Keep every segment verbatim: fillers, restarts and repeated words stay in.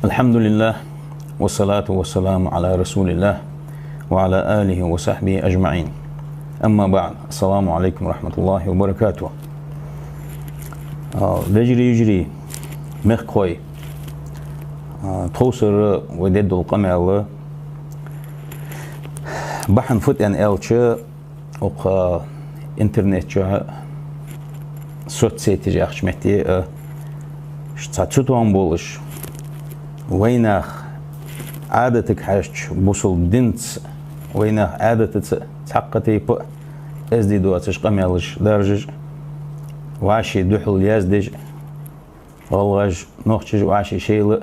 الحمد لله، والصلاة والسلام على رسول الله، وعلى آله وصحبه أجمعين. أما بعد، السلام عليكم ورحمة الله وبركاته. А, вежарий, йижарий, мехкахой, а, тховсара вай дергдола къамаьл бахьан фуд аьнна аьлча, укх интернет чу, соцсеташ яхача метте, а, ш-, цхьа цатоам болаш, вайнаьха Ӏадатага хьежача, бусалба динца, вайнаьха Ӏадатаца цхьаккха тайпа эздий доацаш къамаьлаш даржаш, вӀаший духьал яздеш, гӀалгӀаша, нохчаша вӀаший шоайла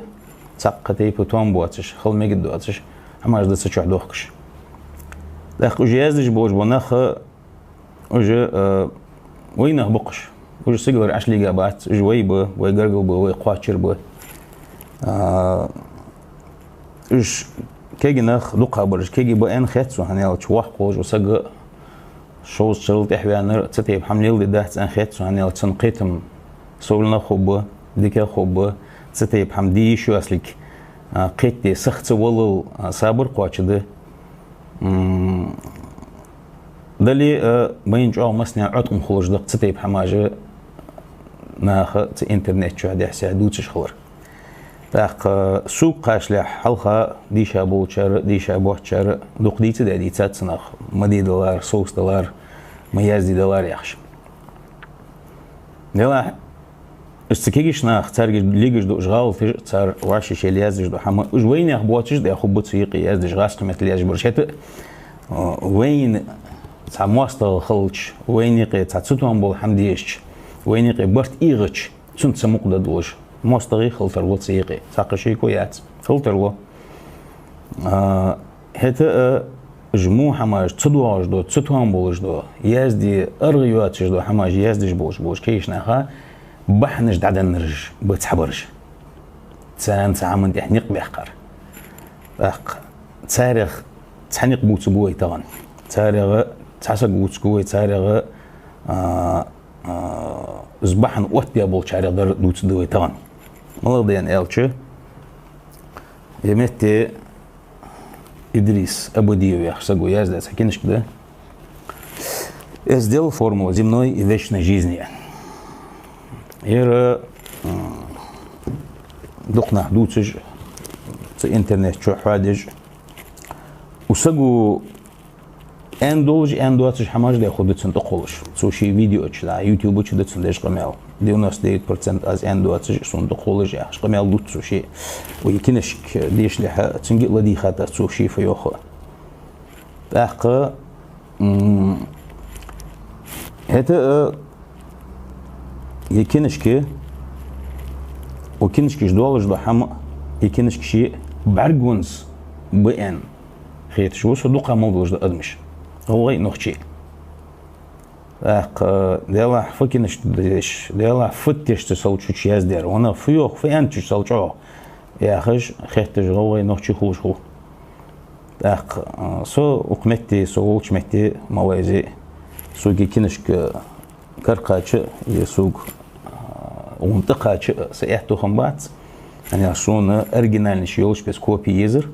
цхьаккха тайпа тоам боацаш, хила мегаргдоацаш хӀамаш да цу чу дохкаш. ТӀаккха уж яздеш болаш бола нах, уж, а, вайнаьха ба-кх уж. Уж сигалара Ӏаш лийга бац, уж вай ба, вай гаргара ба, вай кхоачара ба. А, уж кегий нах дукха бараш, кегий ба аьнна хет сона, хӀана аьлча воккха волаш вола саг шовзткъа шерал тӀехваьннар, цу тайпа хӀама леладе дац аьнна хет сона, хӀана аьлча цун кхетам совнагӀа хургба, дикагӀа хургба, цу тайпа хӀама де йиш йоацалга, а, кхетаде сиха ца валал, а, сабар кхоачаргда. М, дале а, вайна чӀоагӀа массанена Ӏоткъам хулаш да-кх цу тайпа хӀамаш наха цу интернет чу дехьа-сехьа дувцаш хилар. ТӀаккха сога кхаьчалехь, хьалха дийша болчар, дийша боацачар дукха дийца а даь дийцад цу наха, ма де далар, совца далар, ма язде далар яхаш. Делахь, уж цу кегийча наха, царга лигаш да уж гӀалаташ, цар вӀаший шоайла яздеш дола хӀама, уж вайнаьха боацаш да, хӀаьта цу юкъе яздеш, гӀаскхий меттала яздеш бараш. ХӀаьта, а, вайна цхьа моастагӀал хилча, вайна юкъе цхьа цатоам бола хӀама дезача, вайна юкъе барт эгӀача, цунца мукъа дар долаш моастагӀий хила тарлу цу юкъе, цхьаккха шеко яц, хила тарлу. А, хӀаьта, а, уж во хӀамаш, ца доагӀаш дола, цатоам болаш дола, язде аргӀа йоацаш дола хӀамаш яздеш болаш болча кегийча наха бахьанаш дӀаденнараш ба цхьабараш. Царна цу хӀаман тӀа никъ баьккхар. ТӀаккха царех цхьа никъ бувцаргба вай тахан. Царех цхьа саг вувцаргва вай, царех, а, а, из бахьан оттабаь болчарех дар дувцаргда вай тахан. МалагӀа да аьнна аьлча, ер метте Идрис Абадиев яхача саго яздаь цхьа кинашка да. Эздел, формула земной и вечной жизни. Ер, м, дукха нах дувцаш, цу интернет чу хьоадеш, укх саго аьнна долаш, аьнна доацаш хӀамаш да хургда цунна тӀакхоллаш. Цо ший видео чу, да, YouTube чу да цун деш къамаьл. Девяносто девять процент аз аьнна доацаш, сона тӀакхоллаш яхаш къамаьл дувц цо ший. Вай кинашка дешалехь, цунга а ладийгӀад аз, цо ший фу йоах. ТӀаккха, м, хӀаьта, а, ер кинашка, укх кинашка чу долаш дола хӀама, ер кинашка ший бӀаргагонца ба аьнна хеташ ва со дукха мел долаш дола адамаш, гӀалгӀай, нохчий. ТӀаккха, делахь фу кинашка деш, делахь фу деш цу сел чу яздаьр, вайна фу йоах, фу аьннад цу сел чу яхаш, хетташ гӀалгӀай, нохчий хулаш хул. ТӀаккха, а, со укх метте, со волча метте, Малайзе, сога ер кинашка кара кхаьча, е сога, а, гӀум тӀакхаьча са аьттув хиннабац. ХӀана аьлча сона оригинальни йолаш беса копи езар.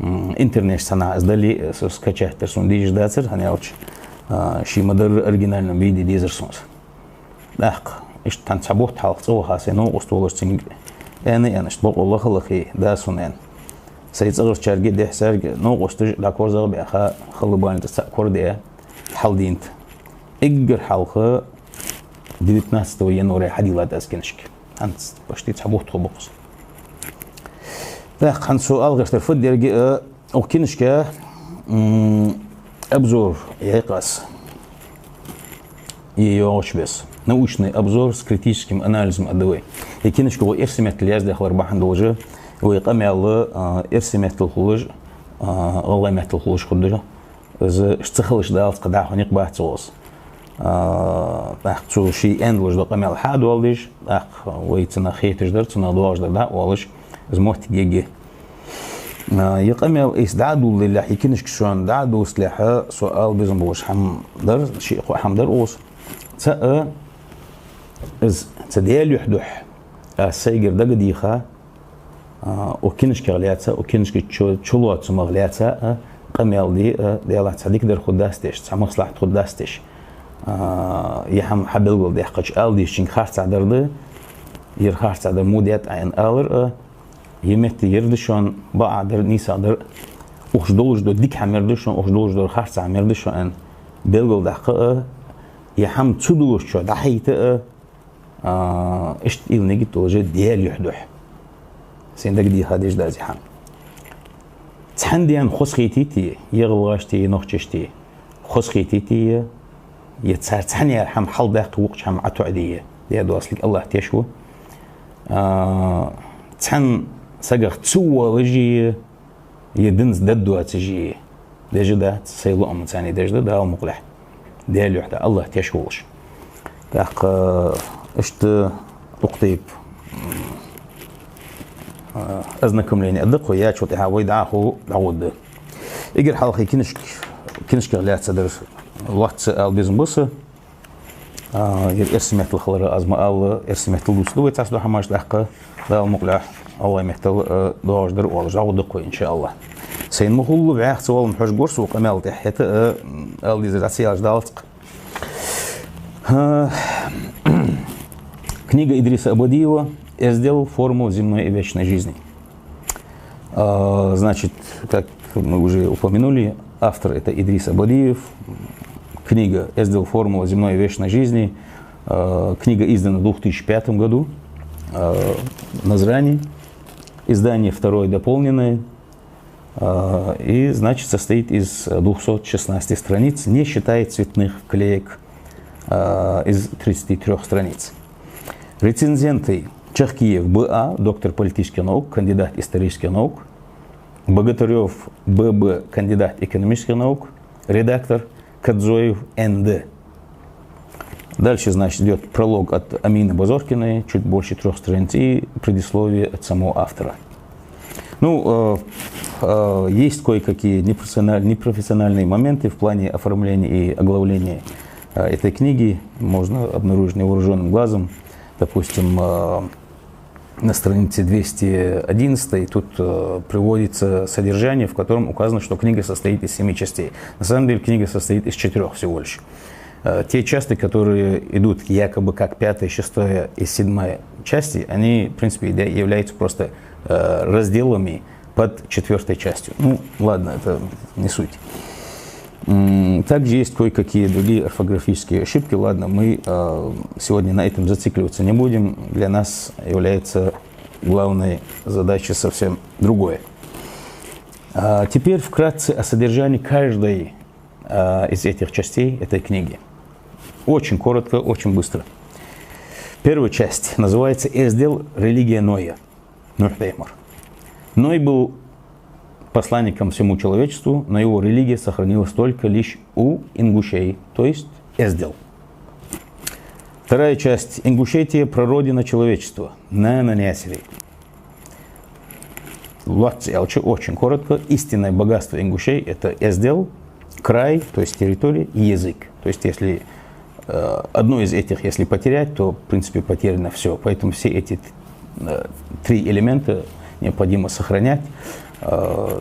М, интернет чу цхьаннахьа из дале, со скачать дар сона дезаш дацар, хӀана аьлча, а, ший ма дарра оригинальном виде дезар сона из. ТӀаккха, иштта цхьа бутт хьалха цӀаваха сай новкъост волаш цунга аьнна, аьнна, иштта бокъо лаха-лахе, да сона аьнна. Сай цӀагӀарчарга, дехьа-сехьарга новкъосташ дӀакорзагӀа баьха, хала бальнице цаӀ корадеа, хьалдийнат. Эггара хьалха девятнадцатого января хьадийллад аз кинашка. ХӀанз почти цхьа бутт хургба-кх из. ТӀаккха хӀанз со ала гӀертар фуд, еррига а, укх кинашка, м, обзор яьккхай аз. Е йоагӀача беса. Научный обзор с критическим анализом аргда вай. Ер кинашка вай эрсий меттала яздаь хилар бахьан долаш, вай къамаьл, а, эрсий меттала хулаш, а, гӀалгӀай меттала хулаш хургда. Из ца хилча далац, кхы дӀахо никъ бац цо из. А, тӀаккха цо ший аьнна долаш дола къамаьл хьа а доаладеш, тӀаккха вай цунах хеташ дар, цунах доагӀаш дар дӀа а оалаш, из моттиг ергья. А, ер къамаьл из дӀа а дуллалехь, ер кинашка шоана дӀа а дувцалехь, со ала безам болаш хӀама дар, ши-кхо хӀама дар укхаза. ЦаӀ, из цу Даьла юхь духьа аз сайгара дагадийха, А, укх книжках лаьца, укх книжка чу, чулоацамах лаьца, а, къамаьл де, а, Даьлах цхьа дикадар хургдац деш, цхьа маслахьат хургдац деш. А, ер хӀама хьабелгалдаьккхача ала дезачунга харцахьа дар да, ер харцахьа дар мо даьд Ӏа аьнна алар, а, ер метте ер да шоана, бакъахьа дар, нийсагӀа дар, укх чу долаш дола дика хӀама ер да шоана, укх чу долаш дола харцахьа хӀама ер да шоана аьнна белгалдаккха, а, ер хӀама цу дошчо дӀахьайта, а, А, иштта уйла, нигат долаш Даьла юхь духьа. Сай дагадеха дезаш да из хӀама. Цхьан ден хозахетийте, е гӀалгӀашта, е нохчашта, хозахетийте, е цар цхьанне яр хӀама хьалдаккха, вокхача хӀама ӀотоӀаде, Даьла доацалга Аллахь теш ва. А, цхьан сагах ца воалаш е, е динца дад доацаш е, деш дац, сай лоӀамца цхьана деш да, Дала мукъалехь. Даьла юхь да, Аллахь теш волаш. ТӀаккха иштта укх тайпа, м, а, ознакомление да-кх, яьчул тӀехьагӀа вай дӀахо дӀагӀоргда. Эггара хьалха книжка, книжках лаьца дар лоацца ала безам ба са. А, ер эрсий меттала хилар аз ма аллара, эрсий меттала дувцаргда вай цхьацца дола хӀамаш, тӀаккха Дала мукъалехь, АллахӀа меттала, а, доагӀаш дар оалаш дӀагӀоргда-кх вай, иншааллахӀ. Сайна ма хулла, вӀаьхца вала ма хьожаргва со укх къамаьла тӀехьа, хӀаьта, а, ала дезар дӀа ца яьлча далац-кх. А, книга Идриса Абадиева «Эздел. Формула земной и вечной жизни». А, значит, как мы уже упомянули, автор — это Идрис Абадиев. Книга «Эздел. Формула земной и вечной жизни». А, книга издана в двух тысячи пятом году, а, в Назрани. Издание второе, дополненное. А, и, значит, состоит из двухсот шестнадцати страниц, не считая цветных вклеек, а, из тридцати трёх страниц. Рецензенты: Чахкиев Б А, доктор политических наук, кандидат исторических наук, Богатырёв Б Б, кандидат экономических наук, редактор Кадзоев Н Д. Дальше, значит, идёт пролог от Амины Базоркиной, чуть больше трёх страниц, и предисловие от самого автора. Ну, э, э, есть кое-какие непрофессиональ-, непрофессиональные моменты в плане оформления и оглавления, э, этой книги. Можно обнаружить невооружённым глазом, допустим, э, на странице двести одиннадцатой тут, э, приводится содержание, в котором указано, что книга состоит из семи частей. На самом деле книга состоит из четырёх всего лишь. Э, те части, которые идут якобы как пятая, шестая и седьмая части, они, в принципе, да, являются просто, э, разделами под четвёртой частью. Ну, ладно, это не суть. М, также есть кое-какие другие орфографические ошибки. Ладно, мы, э, сегодня на этом зацикливаться не будем. Для нас является главной задачей совсем другое. А теперь вкратце о содержании каждой, а, из этих частей этой книги. Очень коротко, очень быстро. Первая часть называется «Эздел. Религия Ноя». Нух пайхамар. Ной был посланником всему человечеству, но его религия сохранилась только лишь у ингушей, то есть эздел. Вторая часть. Ингушетия — прародина человечества. Нана наьсарий. Лоацца аьлча, очень коротко, истинное богатство ингушей — это эздел, край, то есть территория, и язык. То есть, если, э, одно из этих, если потерять, то, в принципе, потеряно всё. Поэтому все эти, э, три элемента необходимо сохранять, э,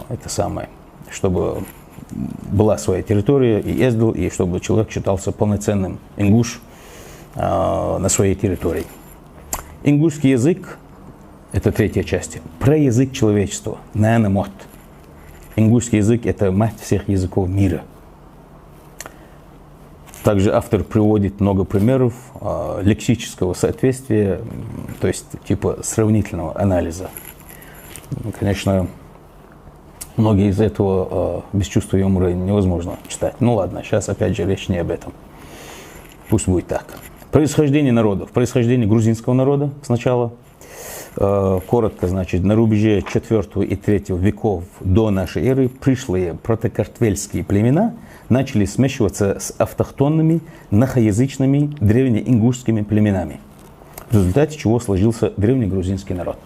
это самое, чтобы была своя территория и эздел, и чтобы человек считался полноценным ингуш, э, на своей территории. Ингушский язык — это третья часть. Праязык человечества, нана мотт. Ингушский язык — это мать всех языков мира. Также автор приводит много примеров, а, лексического соответствия, м, то есть типа сравнительного анализа. Конечно, многие из этого, а, без чувства юмора невозможно читать. Ну ладно, щас опять же речь не об этом. Пусть будет так. Происхождение народов. Происхождение грузинского народа сначала. Э, коротко, значит, на рубеже четвёртого и третьего веков до нашей эры пришлые протокартвельские племена начали смешиваться с автохтонными нахаязычными древнеингушскими племенами, в результате чего сложился древнегрузинский народ.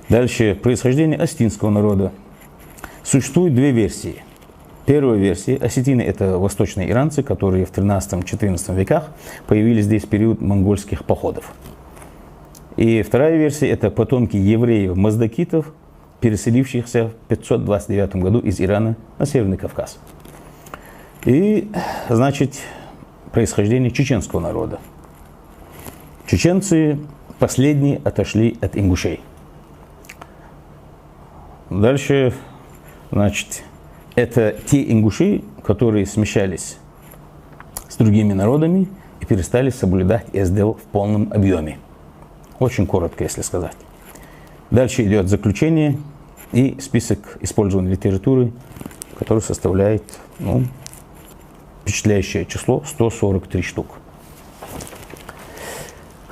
Дальше. Происхождение осетинского народа. Существует две версии. Первая версия. Осетины — это восточные иранцы, которые в тринадцатом-четырнадцатом веках появились здесь в период монгольских походов. И вторая версия — это потомки евреев-маздакитов, переселившихся в пятьсот двадцать девятом году из Ирана на Северный Кавказ. И, значит, происхождение чеченского народа. Чеченцы последние отошли от ингушей. Дальше, значит, это те ингуши, которые смешались с другими народами и перестали соблюдать эздел в полном объеме. Очень коротко, если сказать. Дальше идёт заключение и список использованной литературы, который составляет, ну, впечатляющее число — сто сорок три штук.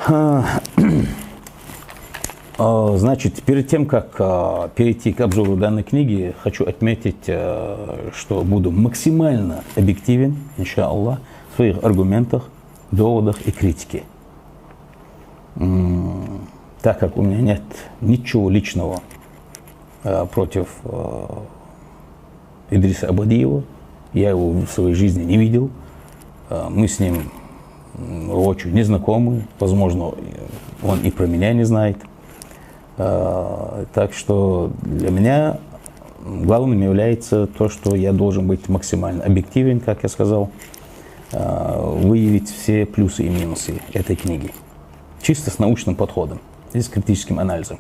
А, а, значит, перед тем, как, а, перейти к обзору данной книги, хочу отметить, а, что буду максимально объективен, иншаллах, в своих аргументах, доводах и критике. М, так как у меня нет ничего личного, а, против, а, Идриса Абадиева, я его в своей жизни не видел. А, мы с ним, м, воочию не знакомы, возможно, он и про меня не знает. А, так что для меня главным является то, что я должен быть максимально объективен, как я сказал, а, выявить все плюсы и минусы этой книги. Чисто с научным подходом и с критическим анализом.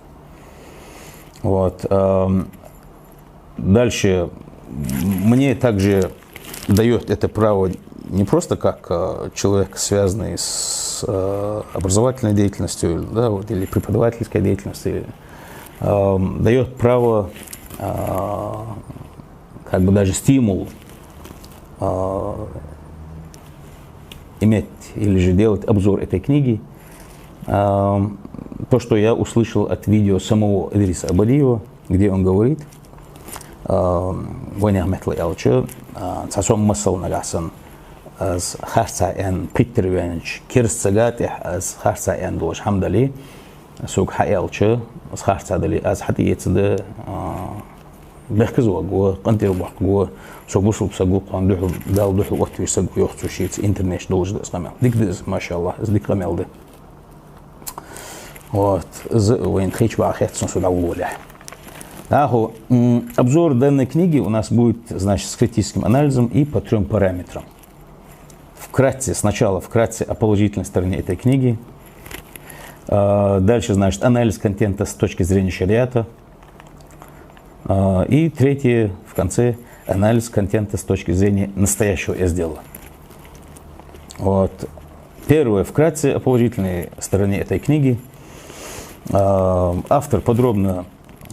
Вот, ам, дальше. Мне также даёт это право не просто как, а, человек, связанный с, а, образовательной деятельностью, да, вот, или преподавательской деятельностью, ам, даёт право, а, как бы даже стимул, а, иметь или же делать обзор этой книги. Ам, то, что я услышал от видео самого Идриса Абадиева, где он говорит, ам, вайнаьха меттала аьлча, а, цхьа сом масал нагахь санна, аз харцахьа аьнна пхиттара ваьннача кераста сага тӀехьа аз харцахьа аьнна долаш хӀама дале, сога хьааьлча, аз харцахьа дале, аз хьатӀаэцаргда, а, бехказа варгва, къинтӀера боаккхаргва, со бусалба саг ва, кхоана духьал, Далла духьал оттавеш саг ва, йоах цо шийца, интернете долаш да из къамаьл. Дика да из, машаллахӀ, из дика къамаьл да. Вот, из вайна тхоача бахьа хет сона, со дӀаволавалехь. ТӀаккха, м, обзор данной книги у нас будет, значит, с критическим анализом и по трём параметрам. Вкратце, сначала вкратце о положительной стороне этой книги. А, дальше, значит, анализ контента с точки зрения шариата. А, и третье, в конце, анализ контента с точки зрения настоящего эздела. Вот. Первое, вкратце о положительной стороне этой книги. А, автор подробно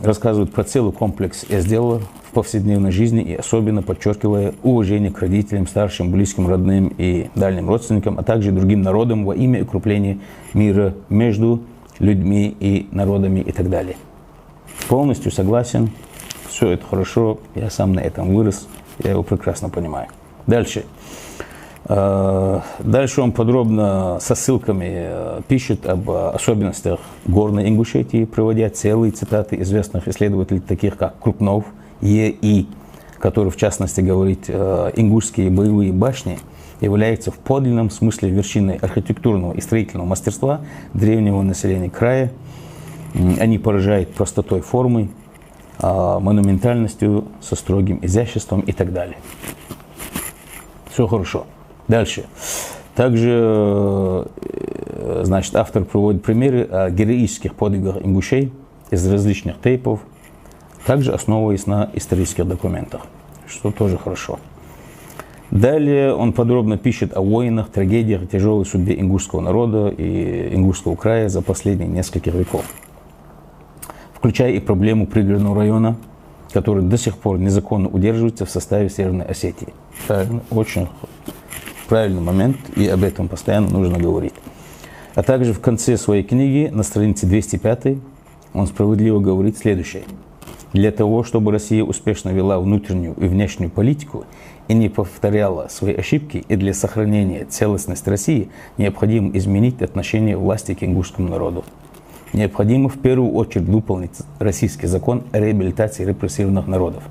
рассказывает про целый комплекс эздела в повседневной жизни и особенно подчёркивая уважение к родителям, старшим, близким, родным и дальним родственникам, а также другим народам во имя укрепления мира между людьми и народами и так далее. Полностью согласен. Всё это хорошо. Я сам на этом вырос. Я его прекрасно понимаю. Дальше. Э, дальше он подробно со ссылками, э, пишет об, э, особенностях Горной Ингушетии, приводя целые цитаты известных исследователей, таких как Крупнов, Е И, который, в частности, говорит, э, ингушские боевые башни являются в подлинном смысле вершиной архитектурного и строительного мастерства древнего населения края. М, они поражают простотой формы, а, монументальностью, со строгим изяществом и так далее. Всё хорошо. Дальше. Также, э, значит, автор приводит примеры о героических подвигах ингушей из различных тейпов, также основываясь на исторических документах, что тоже хорошо. Далее он подробно пишет о войнах, трагедиях и тяжёлой судьбе ингушского народа и ингушского края за последние нескольких веков, включая и проблему Пригородного района, который до сих пор незаконно удерживается в составе Северной Осетии. Правильно, очень правильный момент, и об этом постоянно нужно говорить. А также в конце своей книги, на странице двести пятой, он справедливо говорит следующее. Для того, чтобы Россия успешно вела внутреннюю и внешнюю политику и не повторяла свои ошибки, и для сохранения целостности России необходимо изменить отношение власти к ингушскому народу. Необходимо в первую очередь выполнить российский закон о реабилитации репрессированных народов.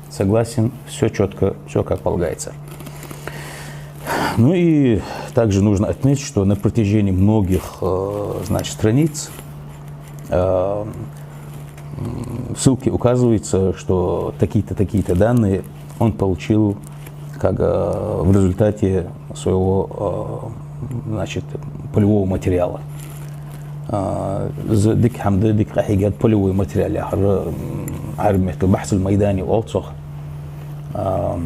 Согласен, всё чётко, всё как полагается. Ну и также нужно отметить, что на протяжении многих, э, значит, страниц Э, м, в ссылке указывается, что такие-то, такие-то данные он получил как, э, в результате своего, э, значит, полевого материала. Э, из дика хӀама да, дика къахьийгад полевой материал яхар, м, Ӏарбий меттала бахьсул майдани оал цох. Э,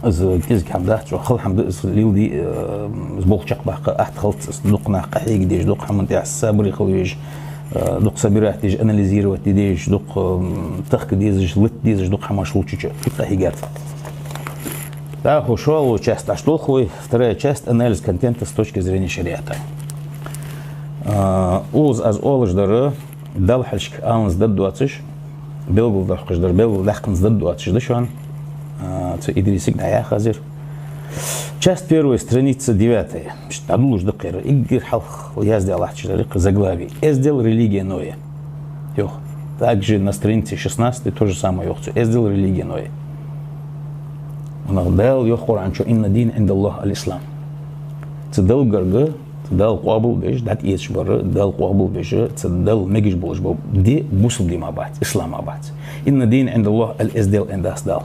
из кӀезига хӀама дац, чӀоагӀа хала хӀама да из леладе, э, из болх чакхбаккха атта хилац из. Дукха нах къахьега дезаш, дукха хӀаман тӀехьа сабаре хила везаш, э, дукха собирать де дезаш, анализировать де дезаш, дукха, м, тахка дезаш, латта дезаш, дукха хӀамаш хул цу чу, дика къахьийгад. ТӀаккха шоллагӀа часть дӀачудолх вай, вторая часть, анализ контента с точки зрения шариата. Э, укхаза аз оалаш дар, Далла хьалхашка аланза дад доацаш, белгалдоаккхаш дар, белгалдаьккханза дад доацаш да шоана. А, цу Идрисага дӀаяха аз ер. Часть первая, страница девятая. Иштта дӀадуллаш да-кх ер. Эггара хьалха яздаь латташ дар-кх заглавие. Эздел, религия, новая. Йоах. Также на странице шестнадцатой то же самое йоах цо. Эздел, религия, новая. Ванах Дала йоах Къуръан чу: «إن الدين عند الله الإسلام». Цу Далла гарга, цу Дала къоабалбеш, дӀатӀаэцаш бар, Дала къоабалбеш, цу Далла мегаш болаш бола ди бусалба ди мара бац, ислам мара бац. «إن الدين عند الله الإزديال», аьнна дац Дала.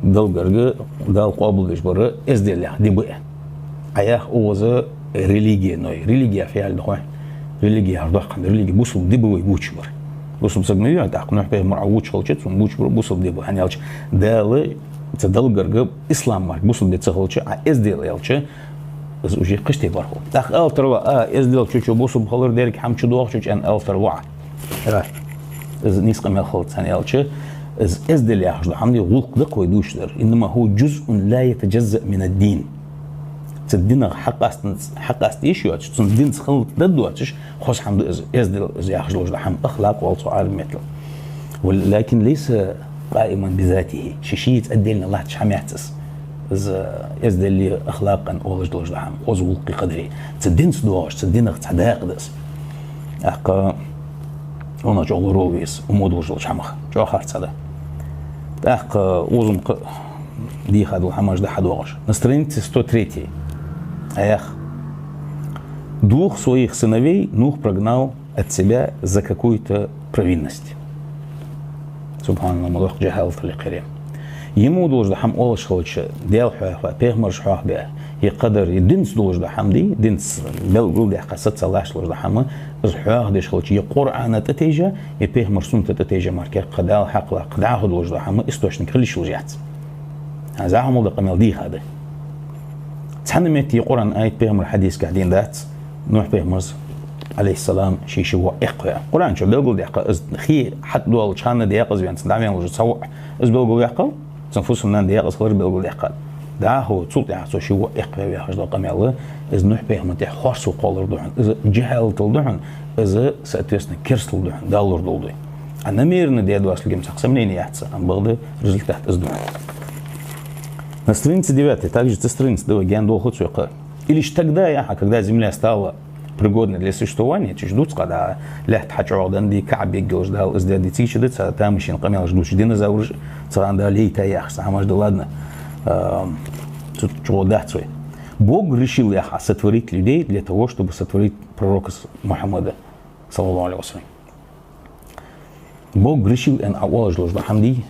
Далла гарга, Дала къоабалбеш бар эздел яха ди ба аьнна. Ӏа яха укхаза религия, новая. Религия фу яхилга да хой? Религия яхар доккха хӀама да, религия бусалба ди ба вай бувцаш бар. Бусалба саг ма вий, тӀаккха Нухь пайхамар Ӏа вувцаш хилча, цунна бувцаш бар бусалба ди ба. ХӀана аьлча Дала цу Далла гарга ислам мара бусалба ди ца хилча, Ӏа эздел аьлча, из уже кхыча тайпара хул. ТӀаккха ала тарлу Ӏа, а, эздел чу-чу бусалба хилар деррига хӀама чудоагӀа цу чу аьнна ала тарлу Ӏа. Ара. Из нийса къамаьл хилац, хӀана аьлча из эздел яхаш дола хӀама ди гӀулакх да-кх вай дувцаш дар. «إنما هو جزء لا يتجزأ من الدين». Цу динах хьакъаста, хьакъаста йиш йоацаш, цун динца хила дад доацаш, хоза хӀама да из, эздел из яхаш долаш дола хӀама, ахлакъ оал цох Ӏарбий меттала. «ولكن ليس قائما بذاته». Ше шийца отдельно латташ хӀама яц из. Из эздели ахлакъ аьнна оалаш долаш дола хӀама, хоза гӀулакхи кхыдари. Цу динца доагӀаш, цу динах цхьа дакъа да из. ТӀаккха ванах чӀоагӀа лоравала веза, умуд луш долча хӀамах. ЧӀоагӀа харц хӀама да. ТӀаккха укхаза-м кхы дийха дола хӀамаш да хьадоагӀаш. На странице сто третьей. Ӏа яха: «Двух своих сыновей Нух прогнал от себя за какую-то провинность». СубхьаналлахӀ, ма доккха джахӀалат хилар-кх ер. Е мо долаш дола хӀама оалаш хилча, Даьла хьоахаваь, пайхамараш хьоахабаь, е кхыдар, е динца долаш дола хӀама дий, динца белгалдаьккха, саца латташ долаш дола хӀама, из хьоахадеш хилча, е Къуръана тӀатайжа, е пайхамара сунната тӀатайжа мара кхы Дала хьакъ лакха дӀахо долаш дола хӀама источник хила йиш йолаш яц. ХӀанз хьа мел да къамаьл дийха да. Цхьанне метте е Къуръан аят, пайхамара хьадисагахь денна дац, Нухь пайхамара, Ӏалайхи ссалам, ший ши воӀ эккхаваь. Къуръан чу белгалдаьккха, из хий хьатӀадоалача хана даькъаза венна, цун дӀавенна волаш цхьа воӀ, из белгалваьккхав, цун фусам-нана даькъаза хилар белгалдаьккхад. ДӀахо, цул тӀехьагӀа цо ши воӀ эккхаваь яхаш дола къамаьл, из Нухь пайхамара тӀа хорсо кхоллар да хьона, из джахӀалатал да хьона, из, соответственно, керастал да хьона, Дала лорадолда вай. А намеренно даь доацалга-м цхьаккха сомнени яц, амма бакъда результат из да хьона. На странице девятой, также цу странице да вай гаьна долхац вай кхы. И лишь тогда, яха, когда земля стала пригодной для существования, чу дувц-кх, да, лаьтта хьачӀоагӀденна ди, КаӀба ергйолаш Дала из даьд ди, цига чу да цхьа тамашийна къамаьлаш дувцаш, динозавраш цу хана Дала яйтай яхаш, цхьа хӀамаш да, ладно. Ам, цу чу гӀо дац вай. Бог решил, яха, сотворить людей для того, чтобы сотворить пророка с-, Мухаммада, саллаллахӀу Ӏалайхи ва саллам. Бог решил аьнна Ӏа оалаш долаш дола хӀама дий,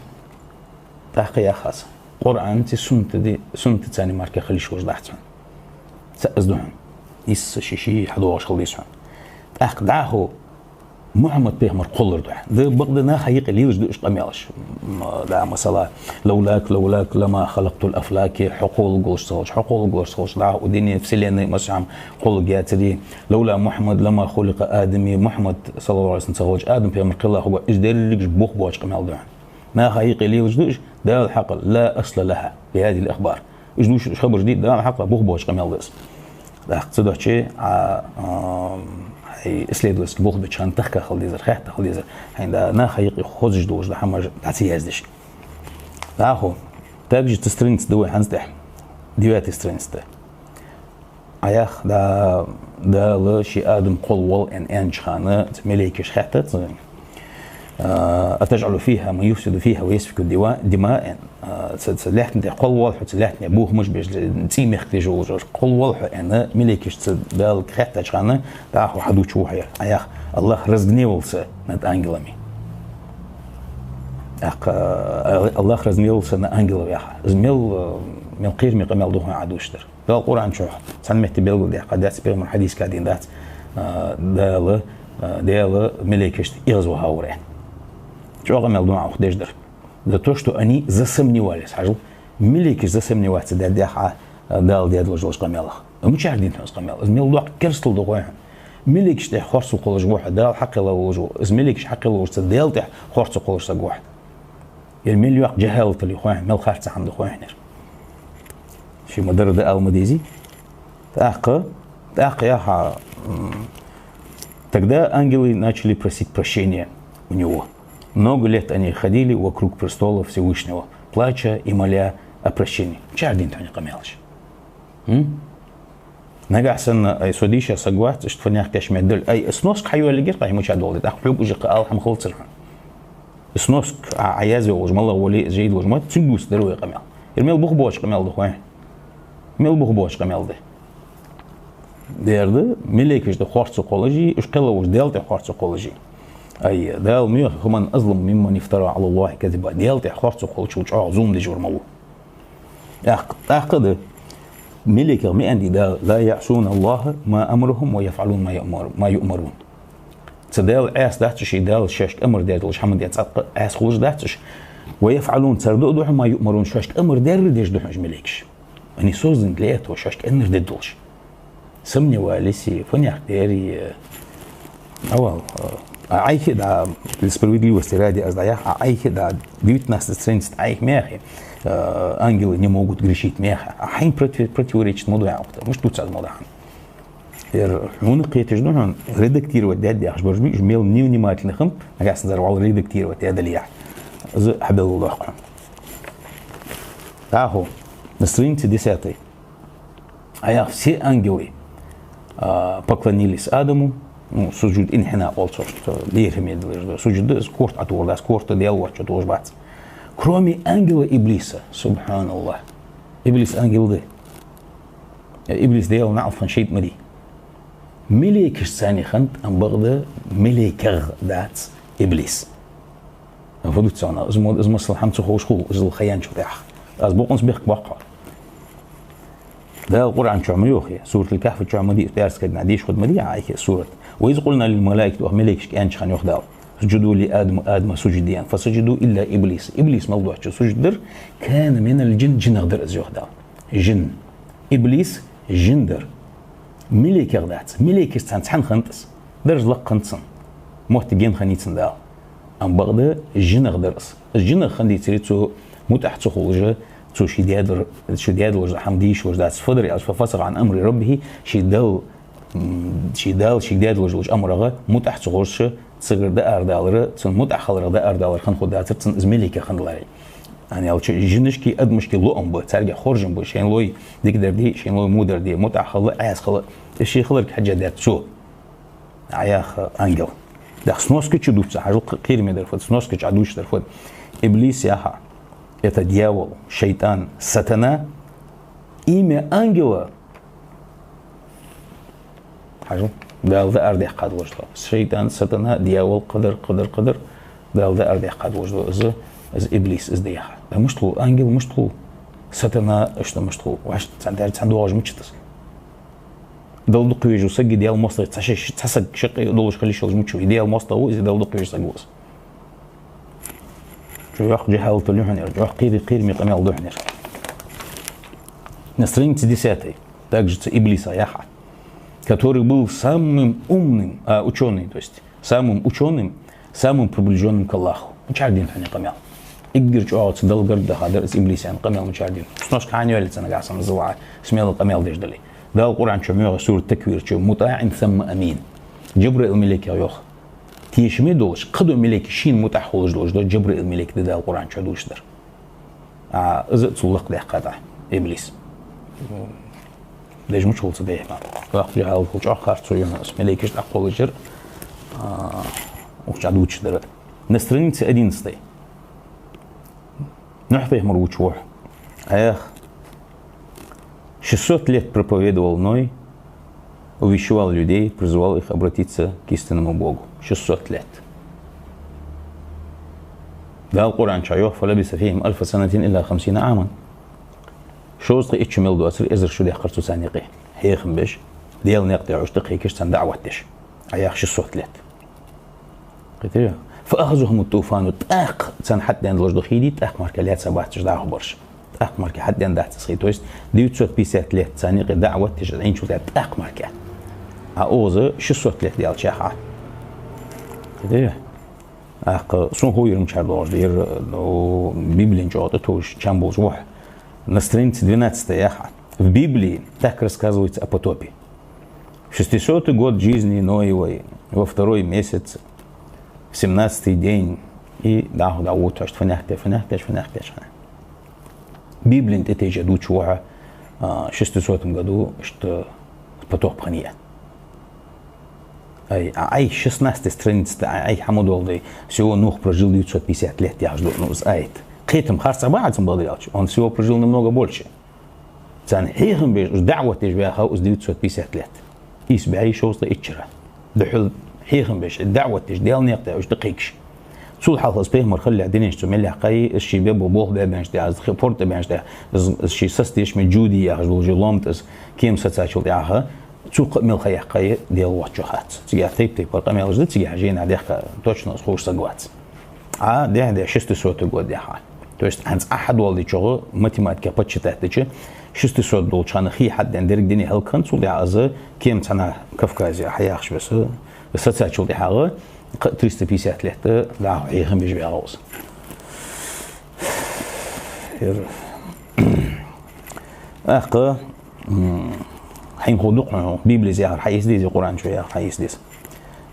тӀаккха яха аз: Къуръанаци суннатади-, суннатацани мара кхы хила йиш йолаш дац хьона. ЦаӀ из да хьона. Нийсса ший-ший хьадоагӀаш хила деза хьона. ТӀаккха дӀахо Мухьаммад пайхамар кхоллар да хьона. Да, бакъда наха юкъе лелаш да уж къамаьлаш. М, да, масала: «لولاك، لولاك لما خلقت الأفلاك», хьо кхолларгволаш ца хилча, хьо кхолларгволаш ца хилча, дӀахо укх дунен, вселенной массахьам кхолларгьяцарий. «لولا محمد لما خلق آدم», Мухьаммад, саллаллахӀу Ӏалайхи ва саллам, ца хилча, Адам пайхамар кхелла хургвац. Уж деррига уж бух боаца къамаьл да хьона. Наха юкъе лелаш да уж, Дала хьакъ, لا أصل لها في هذه الأخبار. Уж дувцаш хабараш дий, Дала хьакъ, бух боаца къамаьл да из. ТӀаккха цудухьа, а, а, хьай исследовательски болх беча хана тахка хила дезар, хаьтта хила дезар. Хьайна да, наха юкъе хозаш долаш дола хӀамаш дӀа ца яздеш. ДӀахо, также цу странице да вай хӀанз тӀехьа, девятой странице да. Ӏа яха, да, Дала ший Адам кхоллаву аьнна аьннача хана, цу малейкаша хаьттад цунга: А, «أتجعل فيها من يفسد فيها ويسفك الدماء», димаъ, а, цу, цу лаьтта тӀа кхоллавалий хьо, цу лаьтта тӀа бохамаш беш, цӀий мехкдеш волаш, кхоллавалий хьо аьнна, малейкашца Дала хаьттача хана, тӀаккха хьадувцаш ва хьо ер. Ӏа яхар: «Аллах разгневался над ангелами». ТӀаккха, а, «Аллах разгневался на ангелов» яхар. Из мел, а, мел кхераме къамаьл да хьона Ӏа дувцаш дар. Дала Къуръан чу цхьан метте белгалдаьккха дац, пайхамара хьадисашка дийна дац, а, Дала, а, Дала малейкашта эгӀазвахавар аьнна. ЧӀоагӀа къамаьл да хьона Ӏа укх деш дар. За то, что они засомневались. Хьажал, малейкаш засомневаться даьд яхар Ӏа, а, Дала даь долаш долча къамаьлах. Мичара дийна хьона из къамаьл? Из мел доккха керастал да хой хьона. Малейкашта тӀехьа хорца кхоллаш ва хьо, Дала хьакхелла волаш ва. Из малейкаш хьакхелла волча Даьла тӀехьа хорца кхоллаш саг ва хьо. Ер мел йоккха джахӀалат я хой хьона, мел харцахьа хӀама да хой хьона ер. Ший ма дарра да ала ма дезий. ТӀаккха, тӀаккха яхар, м, тогда ангелы начали просить прощения у него. Много лет они ходили вокруг престола Всевышнего, плача и моля о прощении. Мичара дийна хьона къамаьлаш? М? Нагахьа санна, ай, со дийша саг вац, иштта фанех теш мел дале, ай, сноска хьайоаллигера, кхы мича долда, тӀаккха хьога уже кхы ала хӀама хилацар хьона. Сноска Ӏа, Ӏа язъе волаш, малагӀа вале а, жей долаш ма, цунгуц дар вай къамаьл. Ер мел бух боацаш къамаьл да хой хьона. Мел бух боацаш къамаьл да. Дера да, малейкашта тӀехьа хорца кхоллаш, уж кхелла волча Даьла тӀехьа хорца кхоллаш. Ай, Дала ма йоах: «ومن أظلم ممن افترى على الله كذبا». Даьла тӀехьа хорца кхоллачул чӀоагӀа зулам деш вар малув? ТӀаккха, тӀаккха да. Малейкех ма аьннадий Дала: «لا يعصون الله ما أمرهم ويفعلون ما يؤمر-، ما يؤمرون». Цу Дала Ӏаьса дац уж, ший Дала шоашка амар даь долча хӀаман тӀа цкъа Ӏаьса хулаш дац уж. «ويفعلون», цар дуа ду хьона, «ما يؤمرون», шоашка амар даьр деш да хьона уж малейкаш. Они созданы для этого, шоашка аьннар дергдолаш. Сомневались, фанех дер, а, вал, а, Ӏайха а да, для справедливости ради аз дӀаяхар, Ӏайха а да, девятнадцатая страница Ӏайха меха, а, «Ангелы не могут грешить» меха. А хьайна против-, противоречить ма ду яхар. Мишта дувц аз мо дахьан? Ер хьона кхеташ да хьона, редактировать даьд яхаш бараш ба, уж мел невнимательный хиннаб, нагахьа санна цар вал редактировать даь дале яхь. Из хьабелгалдоаккх хьона. ТӀаккха, на странице десятой. Ӏа яхар: все ангелы, а, поклонились Адаму, ну, суджуд инхьина оал цох, что лерхӀаме дилар да. Суджуд да из, корта Ӏотохар да из, корта Даьла воацачоа тохаш бац. Кроме ангела Иблиса, субхьаналлахӀ. Иблис ангел да. Иблис Даьла наӀалт хинна шайтӀа ма дий. Малейкашца цхьана хиннад, ам бакъда малейкех дац Иблис. Фу дувц цунах? Из мо-, из масала хӀама ца ховш хул, из ла ха яьнначул тӀехьагӀа. Аз бокъонца бехк боаккх хьона. Дала Къуръан чу ма йоахий, Суратуль-Кахф чу ма дий, пӀаьраска дийнахьа дийша хургда ма дий, Ӏайха сурат. «وإذ قلنا للملائكة», оаха малейкашка аьннача хана йоах Дала: «اسجدوا لآدم», Адама сужуд де аьнна. «فسجدوا إلا إبليس». Иблис мел доацачоа сужуд дир, «كان من الجن», жинех дир из, йоах Дала. Жин. Иблис жин дир. Малейкех дац. Малейкашца цхьана хиннад из. Даржа лакха хиннад цун. Моттиг енна хиннай цун Дала. Ам бакъда жинех дир из. Из жинех хиннадацаре цо мутӀахь ца хулаш, цо ший даь долаш, ший даь долаш хӀама дийша вар дац. Фу дир аьлча, «ففسق عن أمر ربه», ший Дала, м, ший Дала шийга даь долаш долча амарах мутӀахь ца хулаш, цигара дӀаарадалар, цунна мутӀахь хиларах дӀаарадалар хинна хургдацар цунна из малейкех хиннадаларе. ХӀана аьлча жинашкеи адамашкеи лоӀам ба, царгахьа хоржам ба, шоай лой дикадар дий, шоай лой водар дий, мутӀахь хила, Ӏаьса хила, из ший хиларга хьежжа даьд цо. Ӏа яхар ангел. ТӀаккха сноска чу дувц, хьажал, кхераме дар фуд, сноска чу Ӏа дувцаш дар фуд. Иблис яхар: это дьявол, шайтан, сатана. Имя ангела, хьажал, Дала дӀаарадаьккха долаш да. Шайтан, сатана, дьявол, кхыдар, кхыдар, кхыдар. Дала дӀаарадаьккха долаш да из, из Иблис, из да яхар. Да мишта хул, ангел мишта хул? Сатана, иштта мишта хул? Вай цхьан дар, цхьан доагӀаш мичад из? Далла дукха везаш саги Даьла моастагӀи цхьа ше-, цхьа саг шаккхе долаш хила йиш йолаш мича ва? Из Даьла моастагӀа ва, из Далла дукха везаш саг ва из. ЧӀоагӀа джахӀалат я хьона ер, чӀоагӀа кхера-, кхераме къамаьл да хьона ер. На странице десятой. Также цу Иблиса яхар, который был самым умным, а, учёный, то есть самым учёным, самым приближённым к Аллаху. Мичара дийна хьона къамаьл? Эггара чӀоагӀа цу Далла гарга даха дар из Иблис аьнна къамаьл мичара дийна? Сноска хьайна йоаллий цу нагахьа санна из ва, смело къамаьл деш дале. Дала Къуръан чу ма йоахий, сурат Таквир чу: «مطاع ثم أمين». Джабраил малейкех йоах. Тешаме долаш, кхыдола малейкаш шийна мутӀахь хулаш долаш да, Джабраил малейк да Дала Къуръан чу дувцаш дар. А, из а цул лакхдаьккхад Ӏа, Иблис. Деш мича хул цу дехьа мара. Воккха джахӀалат хул, чӀоагӀа харцо я хьона из малейкаш тӀакхоллаш яр, а, укх чу дувцаш дар. На странице одиннадцатой. Нухь пайхамар вувцаш ва хьо. Ӏа яхар: «Шестьсот лет проповедовал Ной, увещевал людей, призывал их обратиться к истинному Богу». Шестьсот лет. Дала Къуръан чу йоах: «فلبث فيهم ألف سنة إلا خمسين عاما». Шовзткъеи итт шу мел доацар, эзар шу даьккхар цо царна юкъе. Хьехам беш, Даьла наькъа тӀа уж тӀакхайкаш, царна даӀват деш. Ӏа яхар: шестьсот лет. Кхетий? «فأخذهم الطوفان», тӀаккха царна хьатӀадена долаш дола хий дий, тӀаккха мара лаьца бац уж дӀахо бараш. ТӀаккха мара хьатӀадена дац из хий. То есть девятьсот пятьдесят лет царна юкъе даӀват деш Ӏийначул тӀехьагӀа тӀаккха мара. А укхаза шестьсот лет даьлча яхар. Кхетий? ТӀаккха сона хов ер мичара доагӀаш да, ер, ну, Библен чӀоагӀа тӀатовжаш чам болаш ва хьо. На странице двенадцатой яхар: «В Библии так рассказывается о потопе. В шестисотый год жизни Ноевой, во второй месяц, в семнадцатый день». И дӀахо дӀавода хьо, иштта фанехте, фанехте, фанехте, фанехте. Библен тӀатежа дувцаш ва хьо, а, в шестисотом году, что потоп хиннай. Ай, а, ай, шестнадцатой страница тӀа, ай, ай, хӀама долаш да: «Всего Нух прожил девятьсот пятьдесят лет», яхаш да, ну, из аят. Кхетам харцахьа ба Ӏа цун, бакъдар аьлча. Он всего прожил намного больше. Царна хьехам беш, уж даӀват деш ваьхав из девятьсот пятьдесят лет. Ийс бӀаьи шовзткъеи итт шера. Духхьал хьехам беш, даӀват деш, Даьла наькъа тӀа уж тӀакхайкаш. Цул хьалха из пайхамар хилалехь динаш цо мел яьккхай, из ший бе бола болх баьбеннача тӀехьа, из хи-, пурам тӀабаьннача тӀехьа, из, из ший саца деш ма Джуди яхаш долча лоам тӀа из кема сацачул тӀехьагӀа, цо кхы а мел ха яьккхай, Даьла воацачоа хац. Цига тайп-тайпара къамаьлаш да, цига хьажа, дехка точно из ховш саг вац. А, дехьа-дехьа шестисотый год яхар. То есть, хӀанз Ӏа хьадоаладечох математика подсчитать дича, шестисот долча хана хий хьатӀадена деррига дуне хӀалакхиннад, цул тӀехьагӀа из кема цхьана Кавказе хьаяхача беса, сацачул тӀехьагӀа кхы а триста пятьдесят лет дӀахо хьехам беш ваьгӀав из. Ер. ТӀаккха, м, хьайна хов дукха хьона, Библе из яхар хьаэца дезий, Къуръан чу яхар хьаэца дезий.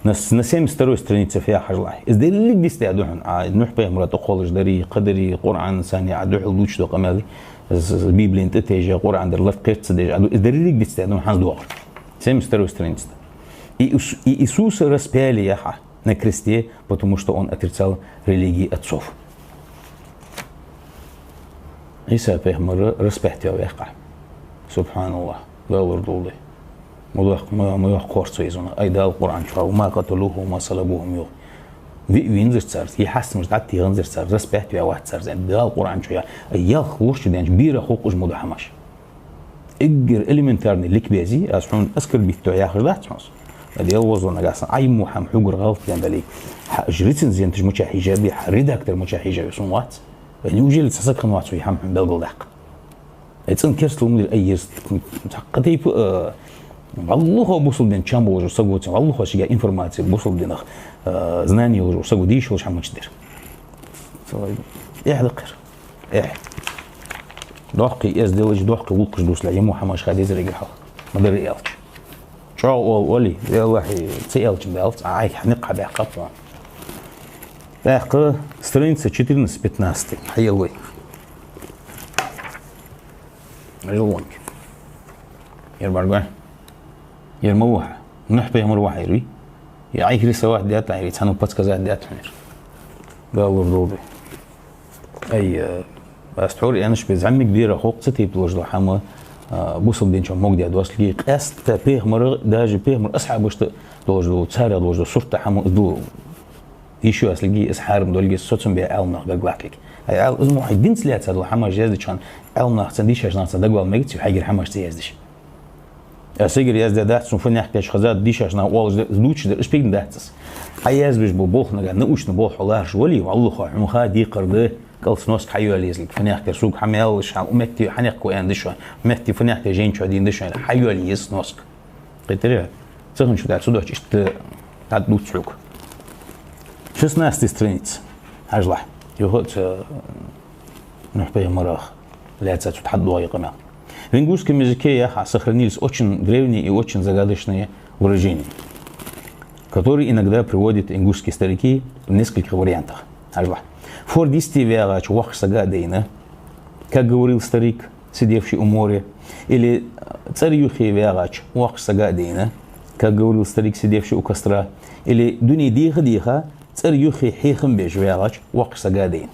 На с-, на семьдесят второй странице фу яхар хьажалахь. Из деррига дицдаь да хьона. Ӏа Нухь пайхамара тӀакхоллаш дари, кхы дари, Къуръан санна Ӏа духьал дувцаш дола къамаьл, из, из Библен тӀатежа, Къуръан дар латт кхерца деш, Ӏа ду-, из деррига дицдаь да хьона хӀанз доагӀар. Семьдесят второй странице. И Ис-, и Иисуса распяли яхар на кресте, потому что он отрицал религии отцов. Ӏийса пайхамар распять ваьккхар. Субхьаналлахь. Дала лорадолда вай. Ма дохк-, ма, ма йохк хорца вай из. Ай, Дала Къуръан чу: «وما قتلوه وما صلبوه», йоах. Виъ вийнзар цар, е хьастамаш дӀатӀатеханзар цар, распять ваь вац цар, аьнна Дала Къуръан чу яхар. Ай, ялх лош чу денча бера хукъуж ма да хӀамаш. Эггара элементарный ликбез я, аз хьона оскорбить ду яхаш дац хьона. Даьла возло нагахь санна, Ӏа йиммо хӀама хьогара гӀалат даьнна дале, хьа, уж рецензенташ мичахьа хьежаб, хьа редактор мичахьа хьежаб, сона вац. Ай, неужели цхьа саг хиннавац вай хӀама хьона белгалдаккха? Ай, цӀена керастал ма дий, ай, ер цхьаккха тайпа, э, валлахӀи бусалба дина чам болаш вола саг ва из, валлахӀи шийга информаци бусалба динах, э, знани йолаш вола саг ва, дийша йолаш хӀама ма ца дир. Эхь да-кх ер. Эхь. Доккхий эздел еш, доккхий гӀулакхаш дувцалехь, йиммо хӀамаш ха дезар эггара хьалха. Ма дарра аьлча. ЧӀоагӀа оал оалий, валлахӀи, ца аьлча баьлац, Ӏа айхьа никъ хьабаьккхаб хьона. ТӀаккха страница четырнадцать пятнадцать. Хьаелла вай. Жолонки. Ер баргой. Ер ма ваха. Нухь пайхамар ваха ер вий? Е айхьа рисовать даьд хьона ер, цхьанне подсказать даьд хьона ер? Дала лорадолда вай. Ай, э, аз тхьовра аьннача беса, зӀамига бера хукъ, цу тайпа долаш дола хӀама, э, бусалба дина чу могадаь доацалга, къаьстта пайхамара, даже пайхамара асхьабашта долаш дола, царех долаш дола сурта хӀама из да. Дийша йоацалга, из хьарам долга, из соцам бе Ӏаламнах гарга латталга. Ай, Ӏал-, из мо хьай динца лаьца дола хӀамаш яздеча хана, Ӏаламнаха цхьан дийшача наха цхьан дагавала мегац хьона хьайгара хӀамаш ца яздеш. Аз эггара яздаь дац сона фанехкаш хезад, дийшача наха оалаш дар, дувцаш дар, уж пигна дац аз. Ӏа язбеш бола болх нагахь научни болх хьо лараш вале, валлахӀи, хьона ха декхар да, кӀалца носка хьайоалае езалга, фанехкар сога хьа мел луш, хьа метте хьанехко аьнна да шоана, метте фанехкар жайна чу дийна да шоана, хьайоалае еза носка. Кхетарий? Цу хана чу дац, цу дохча иштта дӀадувц хьога. Шестнадцатая страница. Хьажалахь. Юха а цу Нухь пайхамарах лаьца цу тӀа хьадоагӀа къамаьл. В ингушском языке, яхар, сохранились очень древние и очень загадочные выражения, которые иногда приводят ингушские старики в нескольких вариантах. Хьажалахь. Форд йисте ваьгӀача воккхача сага а дайна, как говорил старик, сидевший у моря, или, э, цӀера юхе ваьгӀача воккхача сага а дайна, как говорил старик, сидевший у костра, или дуне деха-деха, цӀера юххе хьехам беш ваьгӀача воккхача сага дайна.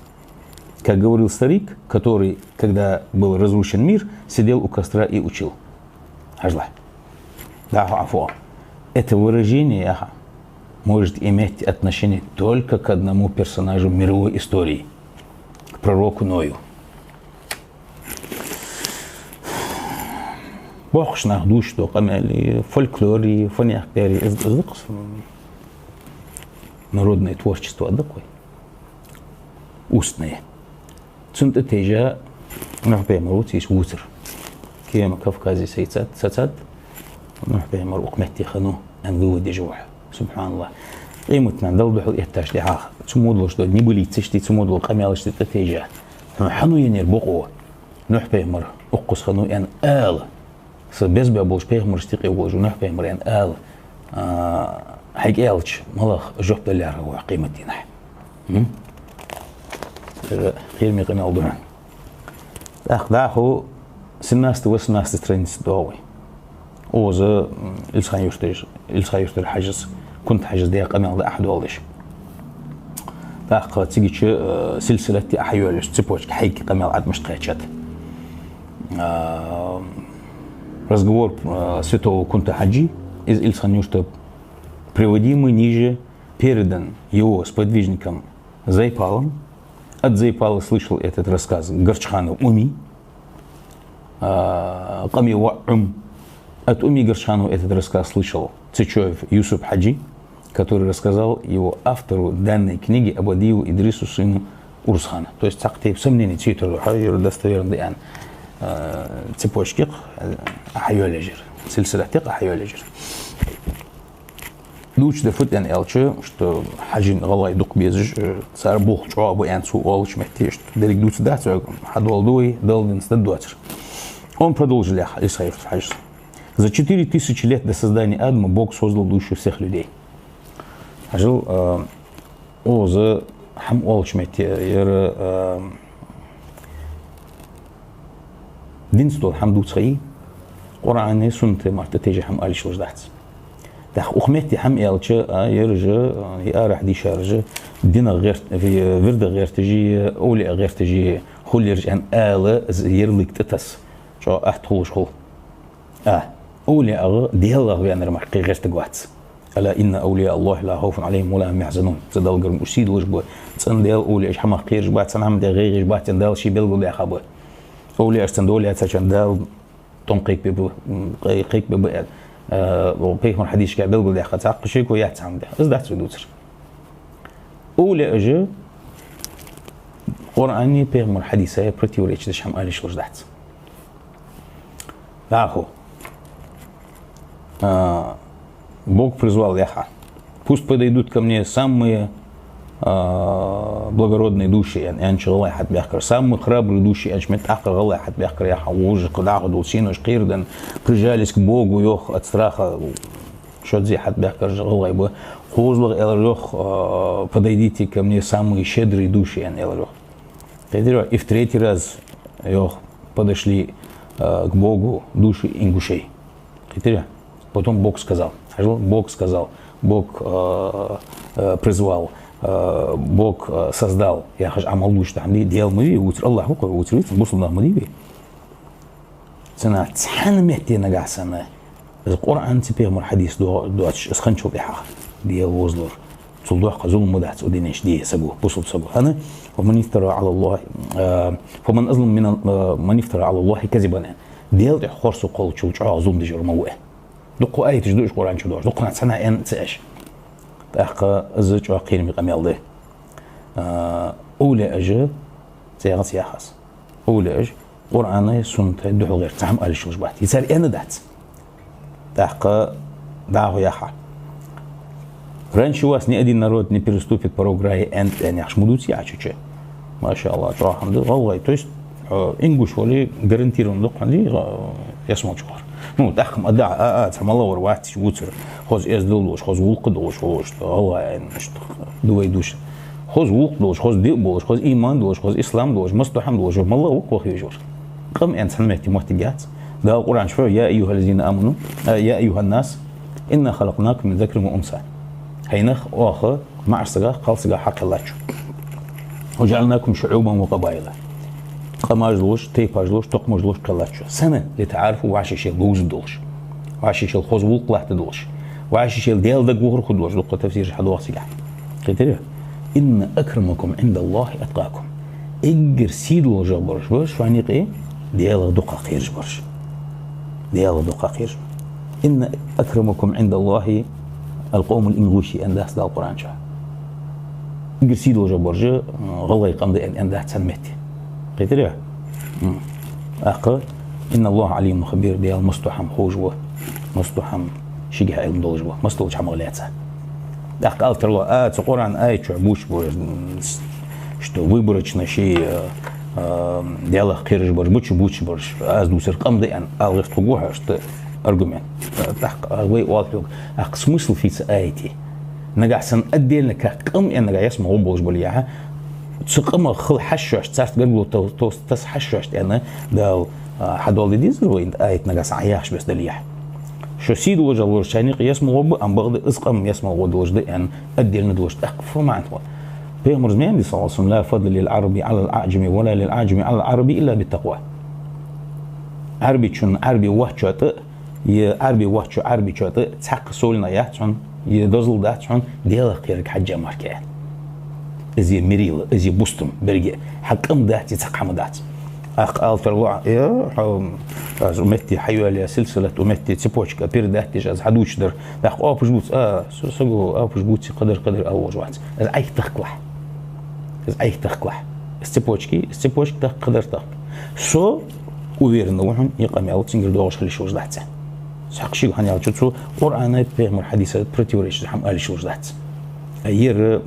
Как говорил старик, который, когда был разрушен мир, сидел у костра и учил. Хьажал. ДӀахо Ӏафу. Это выражение, яха, может иметь отношение только к одному персонажу мировой истории, к пророку Ною. Боккхийча наха дувцаш дола къамаьл, фольклор, фанех бере, из, из да-кх народное творчество, да-кх вай. Устное. Цунна тӀатайжа Нухь-пайхамар вувцаш вувцар. Кема Кавказе сецад, сецад, Нухь-пайхамар укх метте хиннав аьнна вывод еш ва хьо. СубхьаналлахӀ. Къематдийнахьа Далла духьал эттача дийнахьа цу мо долаш дола небылицаш, цу мо дола къамаьлаш тӀатайжа, хьона хьан венера бокъо Нухь-пайхамар укхаза хиннав аьнна ала. Са беза бе болча пайхамарашта юкъе волаш ва Нухь-пайхамар аьнна ала, а, хьайга аьлча, малагӀа жоп дала лаьрхӀа ва хьо къематдийнахьа? М? Э, кхераме къамаьл да хьона. ТӀаккха дӀахо семнадцатый, восемнадцатый страница доагӀа вай. Укхаза, м, Илсхан-Юртара, Илсхан-Юртара Хьажас, Кунта Хьажас даь къамаьл да Ӏа хьадоаладеш. ТӀаккха цигача, э, силсилате Ӏа хьайоалаеш, цепочка, хьайга къамаьл Ӏа мишта кхаьчад. А, разговор, а, святого Кунта Хаджи из Илсхан-Юрта, приводимый ниже, передан его сподвижником Зайпалом. От Зайпала слышал этот рассказ Горчханов Уми, а, Къами ва Ӏум. От Уми Горчханова этот рассказ слышал Цечоев Юсуп Хаджи, который рассказал его автору данной книги Абадиеву Идрису, сыну Урусхана. То есть цхьаккха тайпа сомнени ца йитар да хьо, ер достоверно да аьнна, а, цепочка юкъе, а, Ӏа хьайоалаеш яр. Силсилате юкъе Ӏа хьайоалаеш яр. Дувцаш да фуд аьнна аьлча, что Хаджийна гӀалгӀай дукха безаш, э, цар болх чӀоагӀа ба аьнна цо оалача метте, что деррига дувцаш дац вай, хьадоаладу вай, Далла динца да доацар. Он продолжил, яха, Илсхан-Юртара Хьажас. За четыре тысячи лет до создания Адама Бог создал души всех людей. Хьажал, э, укхаза хӀама оалача метте, ер, э, динца дола хӀама дувцаш хилча, Къуръана, сунната мара тӀатайжа хӀама ала йиш йолаш дац. ТӀаккха укх метте хӀама аьлча, а, ераш, а, е арахьа дийшараш, динах гӀерт-, ви-, вирдах гӀерташ, овлиех гӀерташ хул ераш аьнна ала, з-, ярлык тӀатасса чӀоагӀа атта хулаш хул. А, овлиех Даьлах ваьннар мара кхы гӀертаргвац. «ألا إن أولياء الله لا خوف عليهم ولا هم يحزنون». Цу Далла гарга уж сий долаш ба. ЦӀена Даьла овлияш хӀамах кхераш бац, цхьан хӀамах дегӀ гӀайгӀаш бац аьнна Дала ше белгалдаьккха ба. Овлияшца дола яцача Дала тӀом кхайкабе ба, м, кхай-, кхайкабе ба аьнна, э, пайхамара хьадисашка белгалдаьккха цхьаккха шеко яц цхьан хӀаман тӀа. Из дац вай дувцар. Овлияш Къуръана, пайхамара хьадиса противоречи деш хӀама ала йиш йолаш дац. ДӀахо. А, Бог призвал, яха: «Пусть подойдут ко мне самые, а, благородные души», аьнна, аьннача гӀалгӀай хьатӀабаьхкар, «самые храбрые души», аьннача метте тӀаккха гӀалгӀай хьатӀабаьхкар, яха, вожаш, дӀахо дола сенош кхерадаь, прижались к Богу, йоах, от страха. Шозза хьатӀабаьхкараш гӀалгӀай ба. КхозлагӀа аьлар, йоах, а, «подойдите ко мне самые щедрые души», аьнна, аьлар, йоах. Кхетарий? И в третий раз, йоах, подошли, а, к Богу души ингушей. Кхетарий? Потом Бог сказал. Хьажал, Бог сказал, Бог, а, а, призвал, а, Бог, а, создал. Яхаш Ӏамал дувцаш да хӀама дий, Даьла ма вий вувцар, АллахӀ ва-кх вувцар, вий, бусалба нах ма дий вай. Цу наха цхьан метте нагахьа санна из Къуръан ци пайхамара хьадис до-, доацаш из хинначул тӀехьагӀа, Даьла вовзалора, цул доккха зулам ма дац укх дунен чу де саго, бусалба саго. ХӀана: «ومن افترى على الله, а, فمن أظلم من, а, من افترى على الله كذبا», аьнна. Даьла тӀа хорсо кхоллачул чӀоагӀа зулам деш вар малув аьнна. Дукха аяташ да уж Къуръан чу доагӀаш, дукха наха цхьаннахьа аьнна ца Ӏеш. ТӀаккха из чӀоагӀа кхераме къамаьл да. А, овлияш, цӀагӀа ца яхаш, овлияш Къуръана, сунната духьал гӀерта цхьа хӀама ала йиш йолаш бац. Е цар аьнна дац. ТӀаккха дӀахо яха: «Раньше вас ни один народ не переступит порог рая», аьнна, аьнна яхаш ма дувций Ӏа чу-чу? МашааллахӀ, чӀоагӀа хӀама да, гӀалгӀай. То есть, э, ингуш вале гарантированно да-кх хьона, э, ялсмале чу вахар. Ну, тӀаккха-м а да, а, а, цхьа малагӀвар вац вувцар, хоза эздел долаш, хоза гӀулакх долаш волаш, гӀалгӀай, иштта да вай дувцаш. Хоза гӀулакх долаш, хоза диъ болаш, хоза иман долаш, хоза ислам долаш, массадола хӀама долаш, малагӀа ва-кх ваха везаш вар? Къам аьнна цхьан метте моттиг яц. Дала Къуръан чу: «يا أيها الذين آمنوا, а, يا أيها الناس إنا خلقناكم من ذكر وأنثى». Хьайнах, оаха, маӀача сагах, кхалсагах хьакхеллад шо. «وجعلناكم شعوبا وقبائل». Къамаш долаш, тайпаш долаш, тукхамаш долаш кхеллад шо. Сенна? «لتعارفوا», вӀаши шоайла довза долаш, вӀаши шоайла хоза гӀулакх латта долаш, вӀаши шоайла Даьла дагавохар хургдолаш, дукха тафсираш хьадоагӀа цига. Кхетарий? «إن أكرمكم عند الله أتقاكم». Эггара сий долаш бараш ба шоана юкъе Даьлах дукха кхераш бараш. Даьлах дукха кхераш. «إن أكرمكم عند الله القوم الأنغشي», аьнна дац Дала Къуръан чу. Эггара сий долаш бараш гӀалгӀай къам да аьнна, аьнна дац цхьан метте. Кхетарий? М. ТӀаккха: «إن الله عليم خبير», Даьла массадола хӀама ховш ва, массадола хӀама шийга Ӏилма долаш ва, массадолча хӀамах лаьца. ТӀаккха ала тарлу: «А, цу Къуръан аята чу бувцаш ба, что выборочно ший, э, э, Даьлах кхераш бараш ба чу бувцаш бараш, аз дувцар къам да аьнна», ала гӀерт хургва хьо, что аргумент. ТӀаккха вай оал хьога: «ТӀаккха смысл фу я цу аята? Нагахьа санна отдельно как къам аьнна нагахьа ялсмала гӀо болаш бале яхьа, цу къамах хила хьажа шоашта, царца гаргало то-, то-, таса хьажа шоашта», аьнна, Дала, а, хьадоаладе дезар вай, аята нагахьа санна Ӏа яхаш беса дале яхьа. Шо сий долаш бараш шоана юкъе ялсмала гӀо ба, ам бакъда из къам ялсмала гӀо долаш да аьнна, отдельно долаш. ТӀаккха фу маӀан тхо? Пайхамара ма аьннадий, صلى الله عليه وسلم: «لا فضل للعرب على العجم ولا للعجم على العرب إلا بالتقوى». Ӏарбичун Ӏарби воацачоа тӀа, е Ӏарби воацачун Ӏарбичоа тӀа цхьаккха совленаькъ яц хьона, е дозал дац хьона, Даьлах кхерарга хьежжа мара кхы. Из я мерило, из я бустам беррига. Хьа къам дац, е цхьаккха хӀама дац. ТӀаккха ала тарлу: «Э, хьо, аз метте хьайоалаяь силсилат, метте цепочка передать деш аз хьадувцаш дар». ТӀаккха оапаш бувц, а, со, саго оапаш бувц, кхыдар, кхыдар ала волаш вац. Из Ӏайха тахкалахь. Из Ӏайха тахкалахь. Из цепочки, из цепочка тахка, кхыдар тахка. Со уверенно ва хьона, ер къамаьл цунгара доагӀаш хила йиш йолаш дац. Цхьаккха шийга хӀана аьлча, цу Къуръана, Пайхамара хьадиса противоречащий хӀама ала йиш йолаш дац. А ер,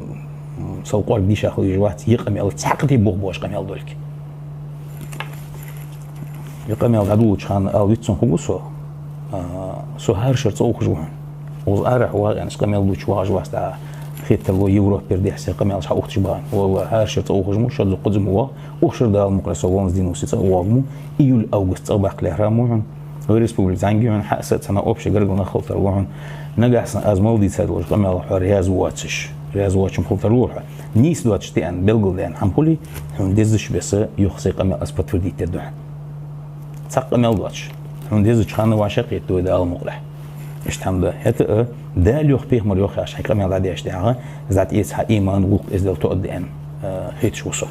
м, сел кӀоарга дийша хила йиш вац, ер къамаьл цхьаккха тӀа бух боацаш къамаьл долга. Ер къамаьл дӀадолалуча хана ала виццан хургва со, а, со хӀара шера цӀавахаш ва хьона. Укхаза арахьа вагӀа аьнна, къамаьл дувцаш вагӀаш вац, тӀаккха хетаргва, Европера дехьа-сехьа къамаьлаш хьаухийташ багӀа. ВаллахӀи, хӀара шера цӀавахаш ма ва, шозза кхузза ма вагӀа. Укх шера, Дала мукъалехь, со волнас дийнахьа сица вагӀа ма ва, июль-август цӀагӀа баккхалехьара ма ва хьона. Вай республика зӀамига я хьона, хьа а, са а цхьана общий гаргара нах хила тарлу хьона. Нагахьа санна аз мел дийцар долаш къамаьл хьо раьза воацаш, раьза воацаш хила тарлу хьо. Нийса доацаш тӀа аьнна, белгалдаьнна хӀама хуле, хьона дезача беса юха сай къамаьл аз подтвердить дергда хьона. Цхьаккха къамаьл доацаш, хьона дезача хана вӀашагӀкхетаргда вай, Дала мукъалехь. Иштта хӀама да. ХӀаьта а, Дала йоах, Пайхамара йоах яхаш хьай къамаьл дӀадеш тӀехьагӀа, из дӀатӀаэца хьа иман, гӀулакх эздел тоъаргда аьнна, а, хеташ ва со.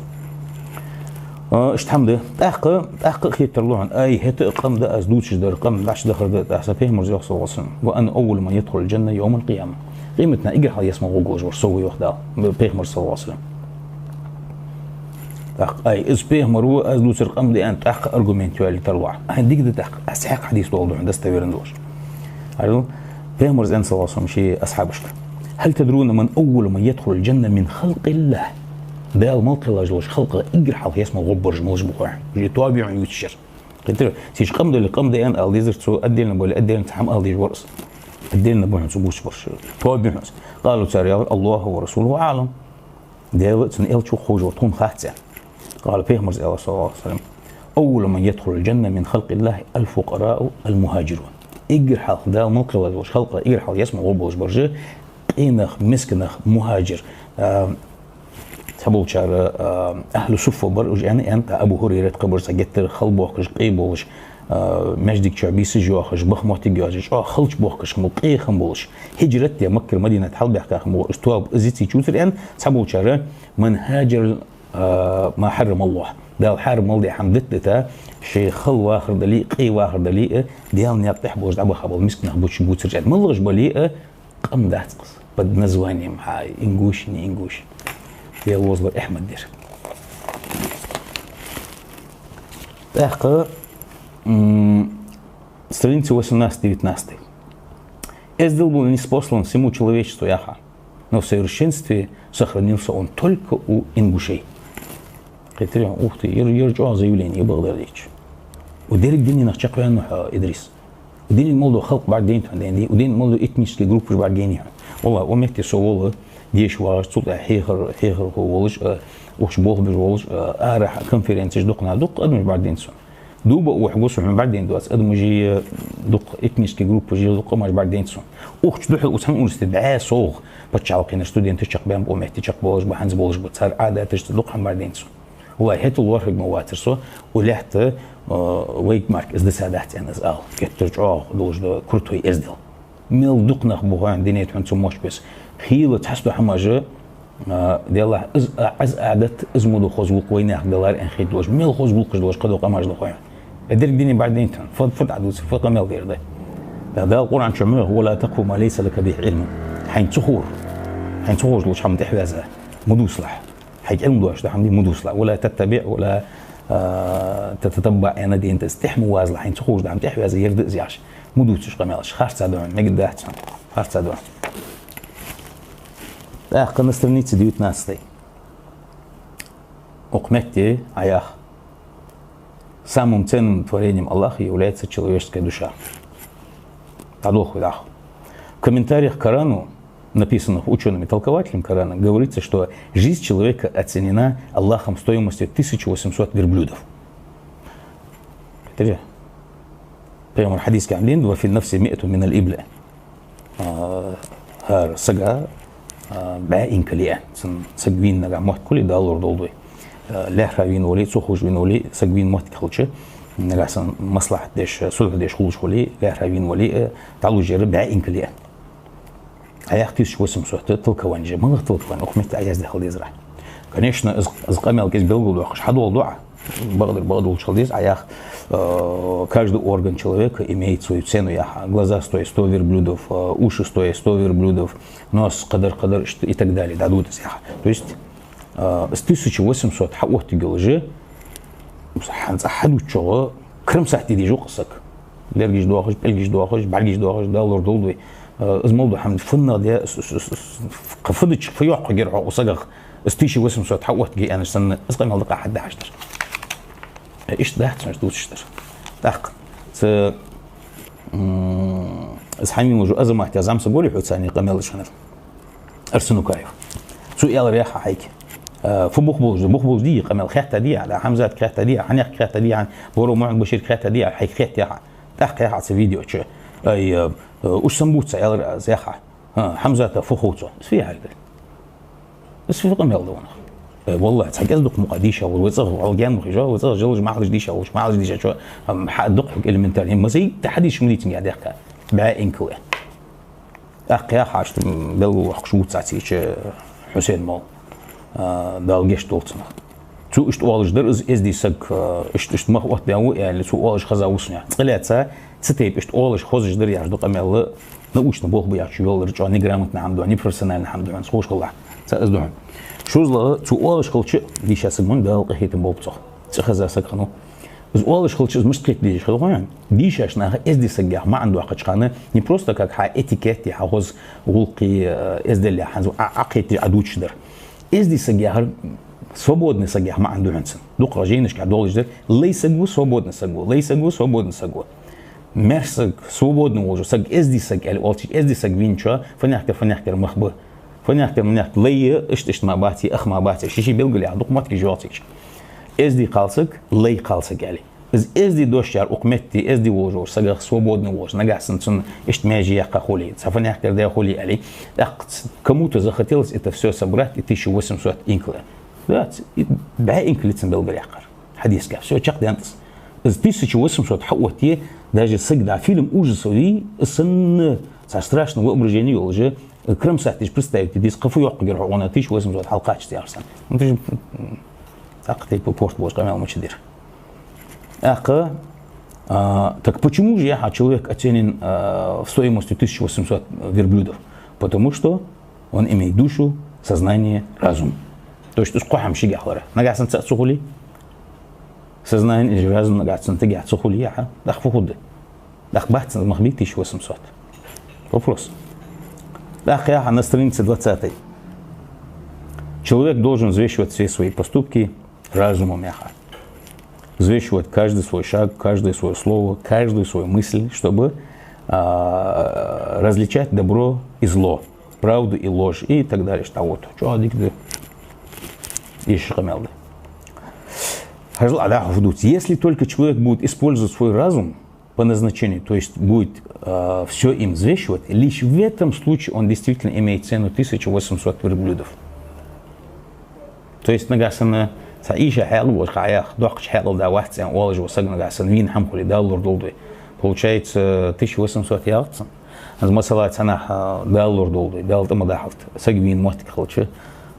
А, иштта хӀама да. ТӀаккха, тӀаккха а хетаргда хьона, ай, хӀаьта а къам да аз дувцаш дар, къам дӀачудахар да, тӀаккха са Пайхамара йоах, صلى الله عليه وسلم: «وأنا أول من يدخل الجنة يوم القيامة». Къематдийнахьа эггара хьалха ялсмала гӀоргволаш вар со ва, йоах Дала, Пайхамара, صلى الله عليه وسلم. ТӀаккха, ай, из Пайхамар ва, аз дувцар къам да аьнна, тӀаккха аргумент йоалийтаргва. Ай, дика да тӀаккха, аз цхьаькха хьадис доаладу хьона достоверно долаш. Хьажал, Пайхамара аьннад, صلى الله عليه وسلم, ший асхьабашка: «هل تدرون من أول من يدخل الجنة من خلق الله؟» Дала мел кхеллача халкъах эггара хьалха ялсмала гӀоргбараш малаш ба хой хьона? Уже тоба я хьона ювцаш яр. Кхетарий? Цига къам дале, къам да аьнна ала дезар цо, отдельно бале, отдельно цхьа хӀама ала дезаш вар из. Отдельно ба хьона цо бувцаш бараш. Тоба я хьона из. قالوا, цар аьлар: «الله ورسوله أعلم». Даьла а цун элча а ховш ва, тхона хац, аьнна. قال, Пайхамара аьлар, صلى الله عليه وسلم: «أول من يدخل الجنة من خلق الله الفقراء المهاجرون». Эггара хьалха Дала мел кхеллача халкъах эггара хьалха ялсмала гӀоргболаш бараш къе нах, миска нах, мухӀажир, а, цхьаболчар, а, ахӀлу суффа бар уж, аьнна, аьннад Абу ХӀурайрата, кхыбар, цхьа геттара хала боахкаш, къе болаш, а, маьждига чу бийсаш йоахаш, баха моттиг йоацаш, чӀоагӀа халча боахкаш хиннаб, къе хиннаб болаш, хӀижрат даь Маккара Мадината хьалбаьхка хиннаб, уж тоба из я цига чувцар, аьнна, цхьаболчар: «من هاجر ما حرم الله». Дала хьарам мел даь хӀама дита, дита, ший хала вахар дале а, къе вахар дале а, Даьла наькъа тӀа болаш дӀабаха бола миска нах ба уж бувцараш, аьнна. МалагӀаш бале а, къам дац-кх из, под названием, хьа, ингуши, не ингуши. Даьла вовзалур Ахьмад дер. ТӀаккха, м, страница восемнадцать, девятнадцать. Эздел был ниспослан всему человечеству, яха, но в совершенстве сохранился он только у ингушей. Кхетарий? Ух ты, ер, ер чӀоагӀа заявлени я, бакъдар дийцача. Укх деррига дунен нах чакхваьннав хьо, Идрис? Укх дунен мел дола халкъ бӀаргадайнад хьона, даьна дий? Укх дунен мел дола этнически группаш бӀаргадайнай хьона? ВаллахӀи, укх метте со вола, деша вагӀаш, цул тӀехьа хьехар, хьехархо волаш а, укх чу болх беш волаш а, арахьа конференцеш дукха, дукха адамаш бӀаргадайнад сона. Дуба ухьа гу со хьона бӀаргадайна доаца адамаш а, дукха этнически группаш а, дукха къамаш бӀаргадайнад сона. Укх чу духьал укх цхьан университете бӀаь совгӀа паччахьалкхенара студенташ чакхбаьннаб, укх метте чакхбоалаш ба, хӀанз болаш ба, цар Ӏадаташца дукха хӀама бӀаргадайнад сона. Валлахьи, хӀаьта лоархӀарг ма вацар со, укх лаьтта, э, вайга мара из дисадац аьнна из ала, геттара чӀоагӀа долаш да крутой эздел. Мел дукха нах ба хьона дунен тӀа хьона цу моча беса. Хийла цхьацца хӀамаш а, а, делахь, из, а, из Ӏадат, из мо да хоза гӀулакх вайнаьха далар аьнна хеташ долаш, мел хоза гӀулакхаш долаш кхыдола къамаш да хьона. Э, деррига дуне бӀаргадайнад хьона, фу, фу дӀадувцар, фу къамаьл дер да. Дала Къуръан чу ма йоах: «ولا تقف ما ليس لك به علم». Хьайна ца ховр, хьайна ца ховш долча хӀаман тӀехьаваьза ма дувцалахь. Хьайга Ӏилма доацаш дола хӀама дий ма дувцалахь. «ولا تتبع ولا، а, تتتبع» аьнна денад из, тӀехьа ма вазалахь, хьайна ца ховш дола хӀама тӀехьаваьза ер да из яхаш. Ма дувцалахь къамаьлаш, харцахьа да хьона, мегаргдац хьона, харцахьа да хьона. ТӀаккха на странице девятнадцатой. Укх метте Ӏа яхар: «Самым ценным творением Аллаха является человеческая душа». ДӀадолх вай дӀахо. В комментариях к Корану, написанных учёными толкователями Корана, говорится, что жизнь человека оценена Аллахом стоимостью тысяча восемьсот верблюдов. Хетарий? Пайхамара хьадисагахь ма дий: «وفي النفس مائة من الإبل». А, хӀара сага, а, бӀаь инкал я. Цун саг вийна нагахь мотт хуле, Дала лорадолда вай. А, лаьрхӀа вийна вале, цо ховш вийна вале, саг вийна моттиг хилча, нагахь санна маслахьат деш, сулхь деш хулаш хуле, лаьрхӀа вийна вале, а, дӀалуш яр бӀаь инкал я. Ӏа яхар тысяча восемьсот, толковани же, малагӀа толковани, укх метте Ӏа яздаь хила дезар Ӏа. Конечно, из, из къамаьл кӀезига белгалдоаккхаш, хьадоаладу Ӏа. Бакъдар бакъдолча хила деза Ӏа яхар, э, каждый орган человека имеет свою цену яхар. Глаза стоят сто верблюдов, э, уши стоят сто верблюдов, нос кхыдар-кхыдар, иштта и так далее, дӀадувц из яхар. То есть, э, из тысяча восемьсот хьаоттаргйолаш, хӀанз Ӏа хьадувцачох кромсать де дезаш ва-кх из саг. Лергаш доахаш, пӀелгаш доахаш, бӀаргаш доахаш, Дала лорадолда вай. Э, из мел дола хӀама фуннагӀа да, с-, с-, с-, с-, кхы фу дича, фу йоаккхаргьяр хьо укх сагах, из тысяча восемьсот хьаоттаргья аьнна санна, из къамаьл дакъа хьадахьаш дар. Э, иштта дац хьона дувцаш дар. ТӀаккха цу, м, из хьавена волча Азамата зӀамсаг вале хьоца цхьана къамаьл деш хиннар, Арсанукаев. Цо аьлар яхар хьайга. Э, фу бух болаш да, бух болаш дий къамаьл, хетта дий Ӏа, да, Хьамзатага хетта дий Ӏа, хьанех хетта дий Ӏа, Боров Мухьаммад-Баширага хетта дий Ӏа, хьайга хетта яхар. ТӀаккха яхар цу видео чу: «Ай, э, э, уж сона бувц», аьлар аз яхар. ХӀа, Хьамзата фу хов цо? Из фу яхилга да? Из фу къамаьл да вайна? Э, валлахӀи, цхьа кӀезига-дукха мукъагӀа дийша вола вай цӀагӀа, валган мухижа, вай цӀагӀа жалаж махьалаш дийша волаш, махьалаш дийшачо, ам, хьа-, дукха элементарно, масийтта хьадисаш ма дийцинге дехка. БӀаь инкал я. ТӀаккха яхар, м, белгалваккхаш вувцац из Хьусен-молла, а, Дала гешт долда цунах. Цо иштта оалаш дар из, эздий саг, а, иштта, иштта мах оттабаь ва аьле, цо оалаш хеза ва сона. Цкъа лаьца, цу тайпа иштта оалаш хозаш дар яхаш да къамаьл, научно болх бе яхача йоллар чӀоагӀа неграмотни хӀама да хьона, непрофессиональни хӀама да хьона, ховш хилалахь. Цхьа из да хьона. ШозлагӀа, цо оалаш хилча, дийша саг ма вий, Дала къахетам болба цох, цӀихеза саг хиннав. Из оалаш хилча, из мишта кхетаде дезаш хилар хой хьона? Дийшача наха эздий саг яха маӀан доаккхача хана, не просто как хьа этикет, хьа хоза гӀулакхи, э, эздел яха хӀанз Ӏа, Ӏа кхетадеш, Ӏа дувцаш дар. Эздий саг яхар свободный саг яха маӀан да хьона цун. ДукхагӀа жайнашка долаш дар. Лай саг ва, свободный саг ва, лай саг ва, свободный саг ва. Маьрша саг, свободный волаш вола саг, эздий саг аьле оалаш, эздий саг вийначоа фанехкара, фанехкара мах ба. Фанехкара, манехкара лай я, иштта, иштта ма бац, ах ма бац, ший-ший белгал яха, дукха моттигаш йоагӀа цига. Эздий кхалсаг, лай кхалсаг аьле. Из эздий дош яр укх метте, эздий волаш вола саг, свободный волаш, нагахь санна цунна иштта маьже яккха хуле, цхьа фанехкара даь хуле аьле. ТӀаккха ц-, кому-то захотелось это всё собрать и тысяча восемьсот инкал. Да, ц-, и бӀаь инкал я цун белгалъяьккхар. Хьадисагахь. Всё, чакхдаьннад из. Из тысяча восемьсот хьаоттае, даже саг, да, фильм ужасов вий, из санна цхьа страшное воображение йолаш, кромсать деш представить де деза, кхы фу йоаккхаргьяр хьона тысяча восемьсот хьалкхаччалца яхар санна. Ну, ты же, м, тӀаккха тайпа порт болаш къамаьл мича дир. ТӀаккха, а, так почему же яхар человек оценен, а, в стоимости тысяча восемьсот верблюдов? Потому что он имеет душу, сознание, разум. То есть из кхо хӀама шийгахь хилар. Нагахь санна цаӀ цо хуле, сознание или разум нагахь санна цигахь цо хуле яхар, тӀаккха фу хургда? ТӀаккха бац цун мах бий тысяча восемьсот? Вопрос. ТӀаккха яхар на странице двадцатой. Человек должен взвешивать все свои поступки разумом, яхар. Взвешивать каждый свой шаг, каждое своё слово, каждую свою мысль, чтобы, а, различать добро и зло, правду и ложь и так далее. Что вот, чё, дика да. Ишта къамаьл да. Хьажал, Ӏа дӀахо фу дувц. Если только человек будет использовать свой разум по назначению, то есть будет все им взвешивать, лишь в этом случае он действительно имеет цену тысяча восемьсот верблюдов. То есть нагахь санна цхьа ийша хьаькъал волаш кхы Ӏояха, доккхача хьаькъал да вац аьнна оалаш вола саг нагахь санна вийна хӀама хуле, Дала лорадолда вай. Получается, тысяча восемьсот яхац цунна. Из масала цхьаннахьа, Дала лорадолда вай, Дала тӀа ма дахьалда. Саг вийна моттиг хилча,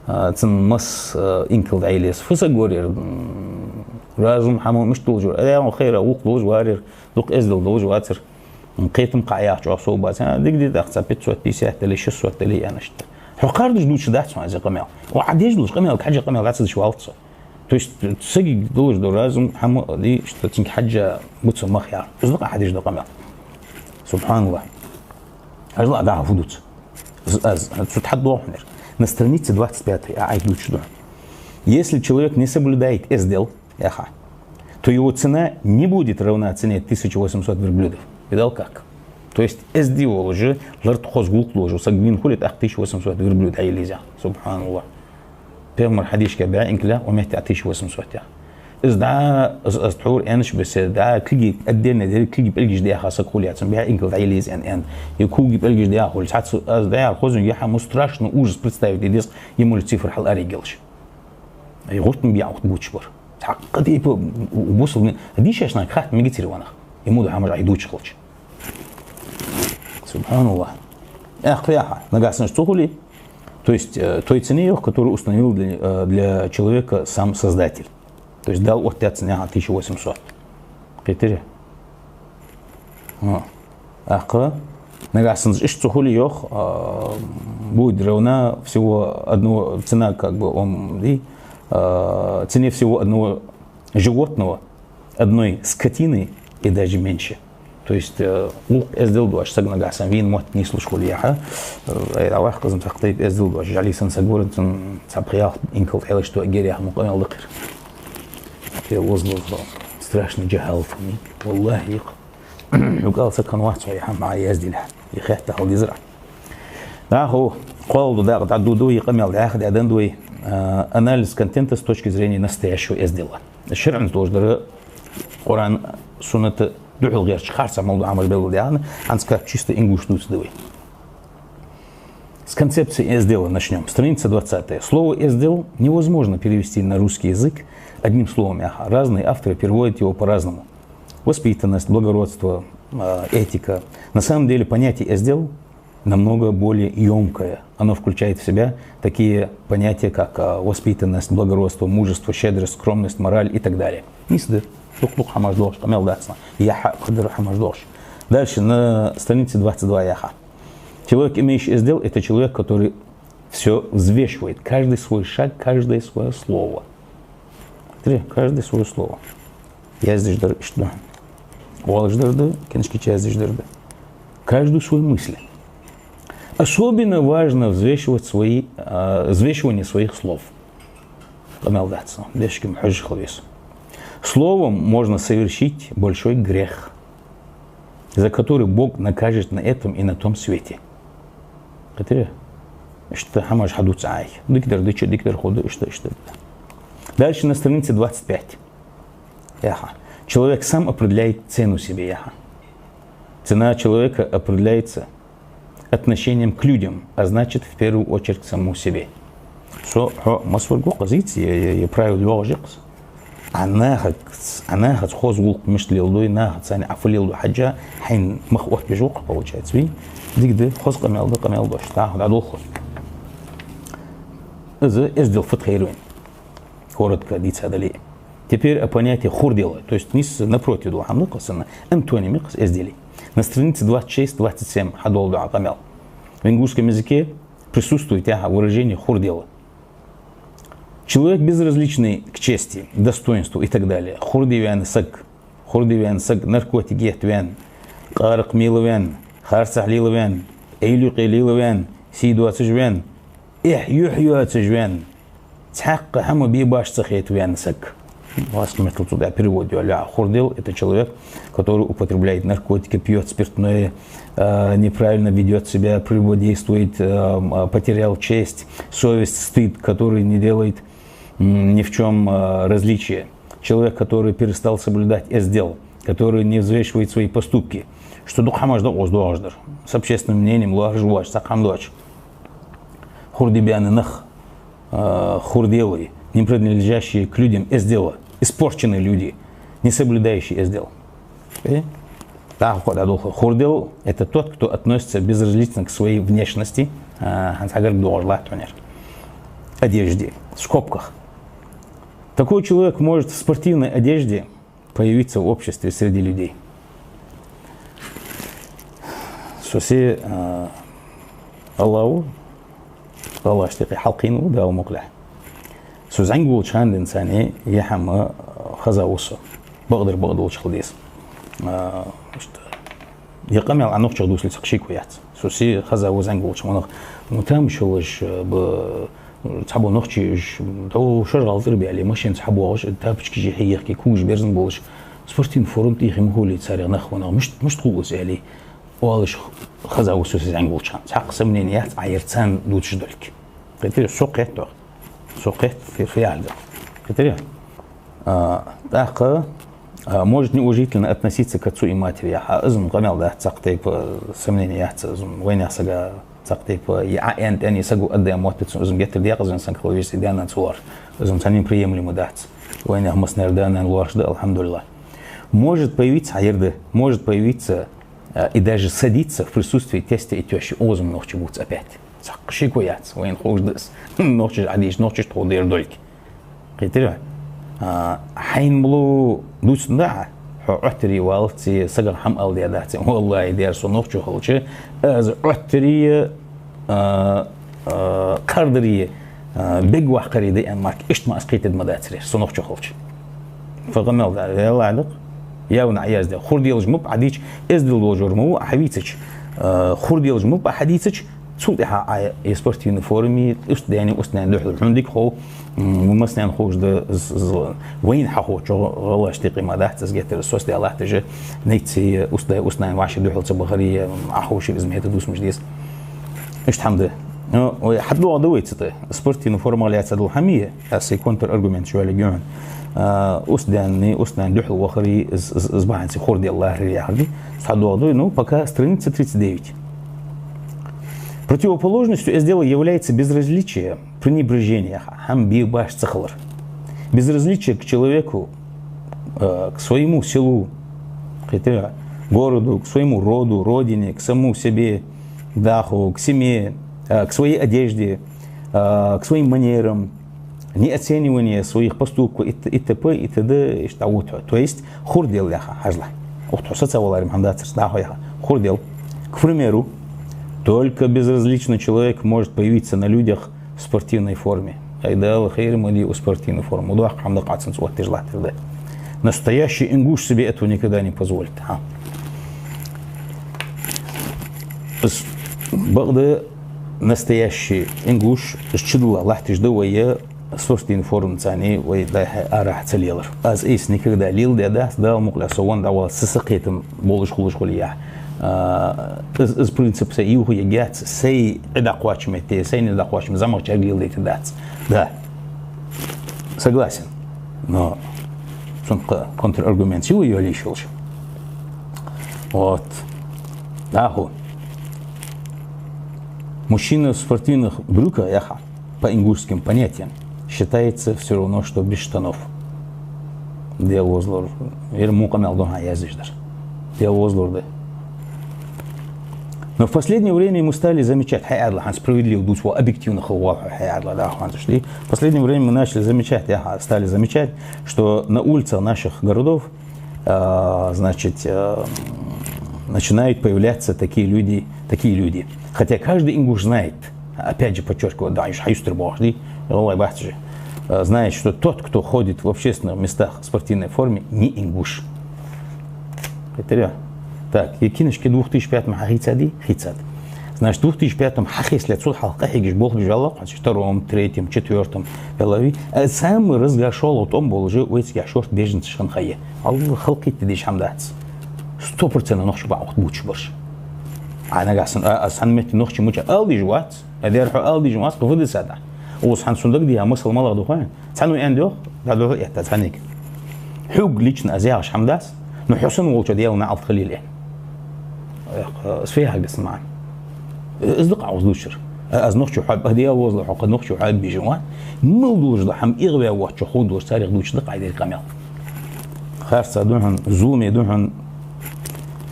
а, цун масса, а, инкал дӀаяле еза. Фу саг вар ер, м, разум хӀама мишта долаш вар? Э, хайра, гӀулакх долаш вар ер, дукха эздел долаш вацар. Кхетам кхы Ӏояхача чӀоагӀа сов бац. А, дика да тӀаккха цхьа пятьсот пятьдесят дале, шестьсот дале аьнна иштта. Хьо кхардаш дувцаш дац хьона из къамаьл. Ва Ӏа деш долаш къамаьл, хьажа къамаьл дац деш валац со. То есть сага долаш дола разум хӀама, ди, иштта цунга хьежжа буца мах яр. Из да-кх Ӏа деш дола къамаьл. СубхьаналлахӀ. Хьажал, Ӏа дӀахо фу дувц. Аз, аз цу тӀа хьадоагӀа хьона ер. На странице двадцать пятой Ӏа Ӏайха дувцаш да. Если человек не соблюдает эздел, яха, то его цена не будет равна цене тысячи восемьсот верблюдов. Видал как? То есть эздий волаш, лартӀа хоза гӀулакх долаш саг вийна хуле, тӀаккха тысяча восемьсот верблюд хьаяле еза. СубхьаналлахӀ. Пайхамара хьадисашка бӀаь инкал я, укх метте а тысяча восемьсот я. Из да, из, из тхьовра аьннача беседа, да, кулги, отдельно деррига кулги пӀелгаш даьха саг хуле, цун бӀаь инкал дӀаяле еза аьнна, аьнна. Е кулги пӀелгаш даьха хуле, цхьацца из даьр хозунга яха, страшно, ужас представить де деза, е муль цифр хьал аригелаш. Ай гӀуртан бӀаь ухт буча бар. Цхьаккха тӀа, типа, у, у бусалба дийшача наха хатта мегаций ванах. Е муду хӀамаш Ӏа дувцаш хилча. СубхьаналлахӀ. Эх, кхы яха, нагахь санна цу хуле. То есть, э, той цене, йоах, которую установил для, э, для человека сам Создатель. То есть Дала оттадаьд цунна, яха, тысяча восемьсот. Кхетарий? А. Ах, кхы. Нагахь санна иштта цу хуле, йоах, а, будет равна всего одного, цена, как бы, он, и, а, цене всего одного животного, одной скотины и даже меньше. То есть, э, гӀулакх эздел доацаш саг нагахь санна вийна мотт нийслуш хуле, яха, э, ай, Аллахь, къизам, цхьаккха тайпа эздел доацаш, жӀали санна саг вар, цун цхьа пхи-ялх инкал хьелаш то гер яха мукъа мел дакхир. Е воз-воз страшный джахалат. ВаллахӀи, юкъал саг хинна вац хьо, е хӀама Ӏа яздиле. Е хетта хьал дизар. ДӀахо кхоалагӀа дакъа дӀадода вай, е къамаьл дӀаьха дӀаденна да вай, а, анализ контента с точки зрения настоящего эздела. ШарӀаца долаш дар, Къуръан, Сунната духьал гӀерташ харцахьа мел дола хӀамаш белгалдаьхад, хӀанз кхы чисто ингуш дувцаргда вай. С концепции эздела начнём. Страница двадцатая. Слово «эздел» невозможно перевести на русский язык одним словом, яха. Разные авторы переводят его по-разному. Воспитанность, благородство, э, этика. На самом деле понятие «эздел» намного более ёмкое. Оно включает в себя такие понятия, как, э, воспитанность, благородство, мужество, щедрость, скромность, мораль и так далее. Нийса да, дукха-дукха хӀамаш доагӀаш, къамаьл дац цунах. Яха, кхыдар хӀамаш доагӀаш. Дальше на странице двадцать два, яха. Человек, имеющий эздел, это человек, который всё взвешивает, каждый свой шаг, каждое своё слово. Три, каждое своё слово. Яздеш дар иштта да. Оалаш дар да, книжки чу яздеш дар да. Каждую свою мысль. Особенно важно взвешивать свои, а, взвешивание своих слов. Къамаьл дац цунах, дешкам хьожаш хила веза. Словом можно совершить большой грех, за который Бог накажет на этом и на том свете. Кхетарий? Иштта хӀамаш хьадувц Ӏа. Дикадар дича, дикадар хургда, иштта, иштта. Дальше на странице двадцать пять. Яха. Человек сам определяет цену себе, яха. Цена человека определяется отношением к людям, а значит, в первую очередь, к самому себе. Со, хьо, масса вар го къа зийца, е, е, е правила йоагӀаш я-кх из. Ӏа нахаца, Ӏа нахаца хоза гӀулакх мишта леладу, нахаца цхьана Ӏа фу леладу хьежжа, хьайна мах оттабеш ва-кх, получается, вий? Дика да, хоза къамаьл да, къамаьл доацаш, дӀахо дӀадолх. Из эздел фуд хайр вайна. Коротко дийца дале. Теперь о понятии хурдела, то есть нийсса напротив дола хӀама да-кх из, антоним я-кх из эздела. На странице двадцать шесть, двадцать семь хьадоаладу Ӏа къамаьл. В ингушском языке присутствует, яха, выражение хурдела. Человек безразличный к чести, достоинству и так далее. Хурде ваьнна саг, хурде ваьнна саг, наркотик етта ваьнна, къаракъ мела ваьнна, харцахьа лела ваьнна, эвлакъе лела ваьнна, сий доацаш ваьнна, эхь-юхь йоацаш ваьнна, цхьаккха хӀама бе башха ца хета ваьнна саг. Васкхий меттала цу тӀа перевод йоалаю: хурдел — это человек, который употребляет наркотики, пьёт спиртное, э, неправильно ведёт себя, прелюбодействует, э, м, э, потерял честь, совесть, стыд, который не делает, м, ни в чём, э, различия. человек, который перестал соблюдать эздел, который не взвешивает свои поступки, что дукха хӀамаш да укхаза доагӀаш дар. С общественным мнением лоархӀаш воацаш, цхьаккха хӀама доацаш. Хурде баьнна нах, а, хурделой, не принадлежащие к людям эздела, испорченные люди, не соблюдающие эздел. Э? ДӀахо кхы а дӀадолх. Хурдел — это тот, кто относится безразлично к своей внешности, а, хӀанз хьагарга доагӀаш латт хьона ер. Одежде. В скобках. Такой человек может в спортивной одежде появиться в обществе среди людей. Со се, а, Аллаху, Аллаху тӀехьа хьалкхийна ва, Дала мукъалехь. Со зӀамига волча хана денз царна е хӀама хеза ва со. Бакъдар бакъдолча хила деза. А, иштта, е къамаьл Ӏа нохчех дувцале цхьаккха шеко яц. Со се хеза ва зӀамига волча хана, ну, тамаш йолаш, э, ба, цхьабола нохчий уж, тхо шоаш гӀалатӀара баьле, машенаца хьабоагӀаш, тапочкаш хьайихка, когаш берзан болаш, спортивни форма тӀехьа ма хулий царех нах, ванах, мишта, мишта хул из аьле, оалаш хеза ва со се зӀамига волча хана. Цхьаккха сомнени яц Ӏа ер царна дувцаш долга. Кхетарий, со кхетт оаха. Со кхетт, фи-, фиал да. Кхетарий? А, тӀаккха, а, может неуважительно относиться к отцу и матери. Яха, из-м къамаьл дац, цхьаккха тайпа сомнени яц, из-м вайнаьха сага цхьаккха тайпа, е Ӏа аьнна тӀа, е саго аргда аьнна моттац, из-м геттара декъаза венна санна хила веза, даь-наьна цу лоархӀ. Из-м царна приемлемо дац. Вайнаьха массанена даь-наьна лоархӀаш да, алхьамдулиллахӀ. Может появиться, хьаярда, может появиться, а, и даже садиться в присутствии тестя и тещи. Укхаза-м нохчий бувц опять. Цхьаккха шеко яц, вайна ховш да из. Нохчаша Ӏадийша, нохчашта ховш да ер долга. Кхетарий? А, хьайна мел дувцаш да хьо, хьо Ӏоттаре валлалца, сагах хӀама ала даь дац, валлахӀи, дера со нохчо хилча, аз Ӏоттаре, а, а, кхардаре, а, бегваккхаре да аьнна мара, иштта ма аз кхетаргда ма дацар ер, со нохчо хилча. Фу къамаьл да, валлахӀи да-кх. Явно Ӏаяздаь. Хурделаш ма ба Ӏа дийцача, эздел долаш вар ма ва Ӏа хьавийцача, а, хурделаш ма ба Ӏа хьадийцача, цул тӀехьа Ӏа е спортивни форме, устдаьнна, устнаьна духьал. Хьона дика хов, м, массанена ховш да, з-, з-, вайна хьахочо гӀалгӀашта юкъе ма дац, из геттара соцадаь латташ, найцци устдаь, устнаьна вӀаши духьал ца бахаре, Ӏа ховш из метод ус муш деза. Иштта хӀама да. Ну, вай хьадоагӀа да вай цу тӀа. Спортивни формах лаьца дола хӀама е, аз сай контраргумент чу ваьллиг юхьан. А, устдаьнна, устнаьна духьал вахаре, из, из, из бахьанца хурдел лархӀаре яхар да. ХьадоагӀа да вай, ну, пока страница тридцать девять. Противоположностью эздела является безразличие, пренебрежение, хӀама бе баш ца хилар. Безразличие к человеку, э, к своему селу, кхетарий, городу, к своему роду, родине, к самому себе, дӀахо, к семье, э, к своей одежде, э, к своим манерам, неоценивание своих поступков и т-, и т п, и т д, иштта вот. То есть, хурдел яха, хьажал. Укх тхо соцаваларе хӀама дацар, дӀахо яха. Хурдел. К примеру, только безразличный человек может появиться на людях в спортивной форме. Ай Дала хайр ма де укх спортивни форма. Ма доккха хӀама да-кх Ӏа цунца оттадеш латтар да. Настоящий ингуш себе этого никогда не позволит. Хьа. Из бакъда настоящий ингуш, из чудилла латташ да вай спортивни формаца, вай дӀа-хьа арахьа ца лелар. Аз из никогда леладаь дац, Дала мукъалехь со венна дӀаваллалца са кхетам болаш хулаш хуле а. А, из, из принцип са юха еггеца, сай Ӏи дӀакхоачача метте, сайна Ӏи дӀакхоачача метте зӀамагӀчарга леладайта дац. Да. Согласен. Но цунна кхы контраргумент йола йолаш йолаш. Вот. ДӀахо. Мужчина в спортивных брюках, яха, по ингушским понятиям, считается всё равно, что без штанов. Даьла возалора, ер мукъа мел духьа яздеш дар. Даьла возалора да. Но в последнее время мы стали замечать, хьаьадала, хьан справедливо дувц, ва объективно хила вал хьо, хьаьадала, да, хьанзаш ли. В последнее время мы начали замечать, яха, стали замечать, что на улицах наших городов, а, значит, а, начинают появляться такие люди, такие люди. Хотя каждый ингуш знает, опять же подчеркиваю, да, уж хьаюстар бохаш ди, валлахӀи, бахьца же, а, знает, что тот, кто ходит в общественных местах в спортивной форме, не ингуш. Хетарий? Так, е кинашка двух тысячи пятом хьахийцад? Хийцад. Значит, двух тысячи пятом хьахесле цул хьалха къахьегаш болх беш валлахӀ, хьанца втором, третьем, четвёртом, валлахӀи. Э, самый разгар шоллагӀа тӀом болаш вайцига шортта беженцаш хинна ха я. Аллах халкъ хетта деш хӀама дац. Сто процентов нохчий ба укх тӀа бувцаш бараш. А нагахь санна, а, а, цхьан метте нохчий мича ала дезаш вац, а дера хьо ала дезаш вац, кхы фу дисад Ӏа. Укхаза хьан сона дагадеха масал малагӀа да хой? Цхьанне аьнна духьа, дӀадухьа этта цхьаннега. Хьога лично аз яхаш хӀама дац, но хьо санна волчоа Даьла наӀалт хилийла. Эх, из фу яхилга да маӀан? Из да-кх Ӏа из дувцар. Аз нохчо хьо, Даьла вовзалва хьо, кхы нохчо хьо бижа ва. Мел долаш да хӀама, эгӀаваь воацачоа ховш долаш, царех дувцаш да-кх Ӏа деррига къамаьл. Харца да хьона, зуламе да хьона,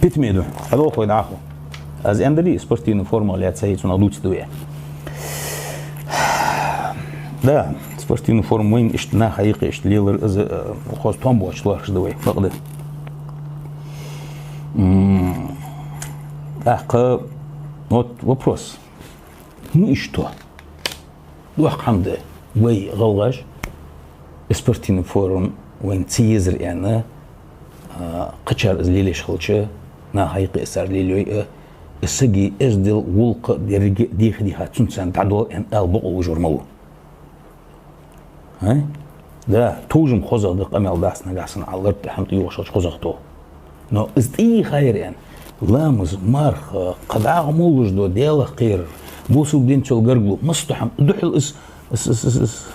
питаме да хьона. Хьадохой дӀахо. Аз аьннадар, спортивни формах лаьца цхьа цунах дувцаргда вай. Да, спортивни форма вайна иштта наха юкъе иштта лелар, из, э, хоза том боацаш лоархӀаш да вай, бакъда. М, тӀаккха, вот вопрос. Ну и что? Доккха хӀама да вай, гӀалгӀаша, спортивни форма вайна ца езар аьнна, а, кхычар из лелаеш хилча, наха юкъе из цар лелайой а, из сага эздел, гӀулакх, деррига дийха-дийха цунца дӀадоал аьнна ала бокъо луш вар малув? А? Да, товш-м хозагӀа да, къамаьл дац, нагахьа санна Ӏа лард тӀа хӀама тӀаювхаш хилча хозагӀа тов. Но из тӀайийхар аьнна, ламаз, марха, кхы дӀахо мел луш дола Даьлах кхерар, бусалба динца йола гаргало, массадола хӀама, духхьал из, из, из, из,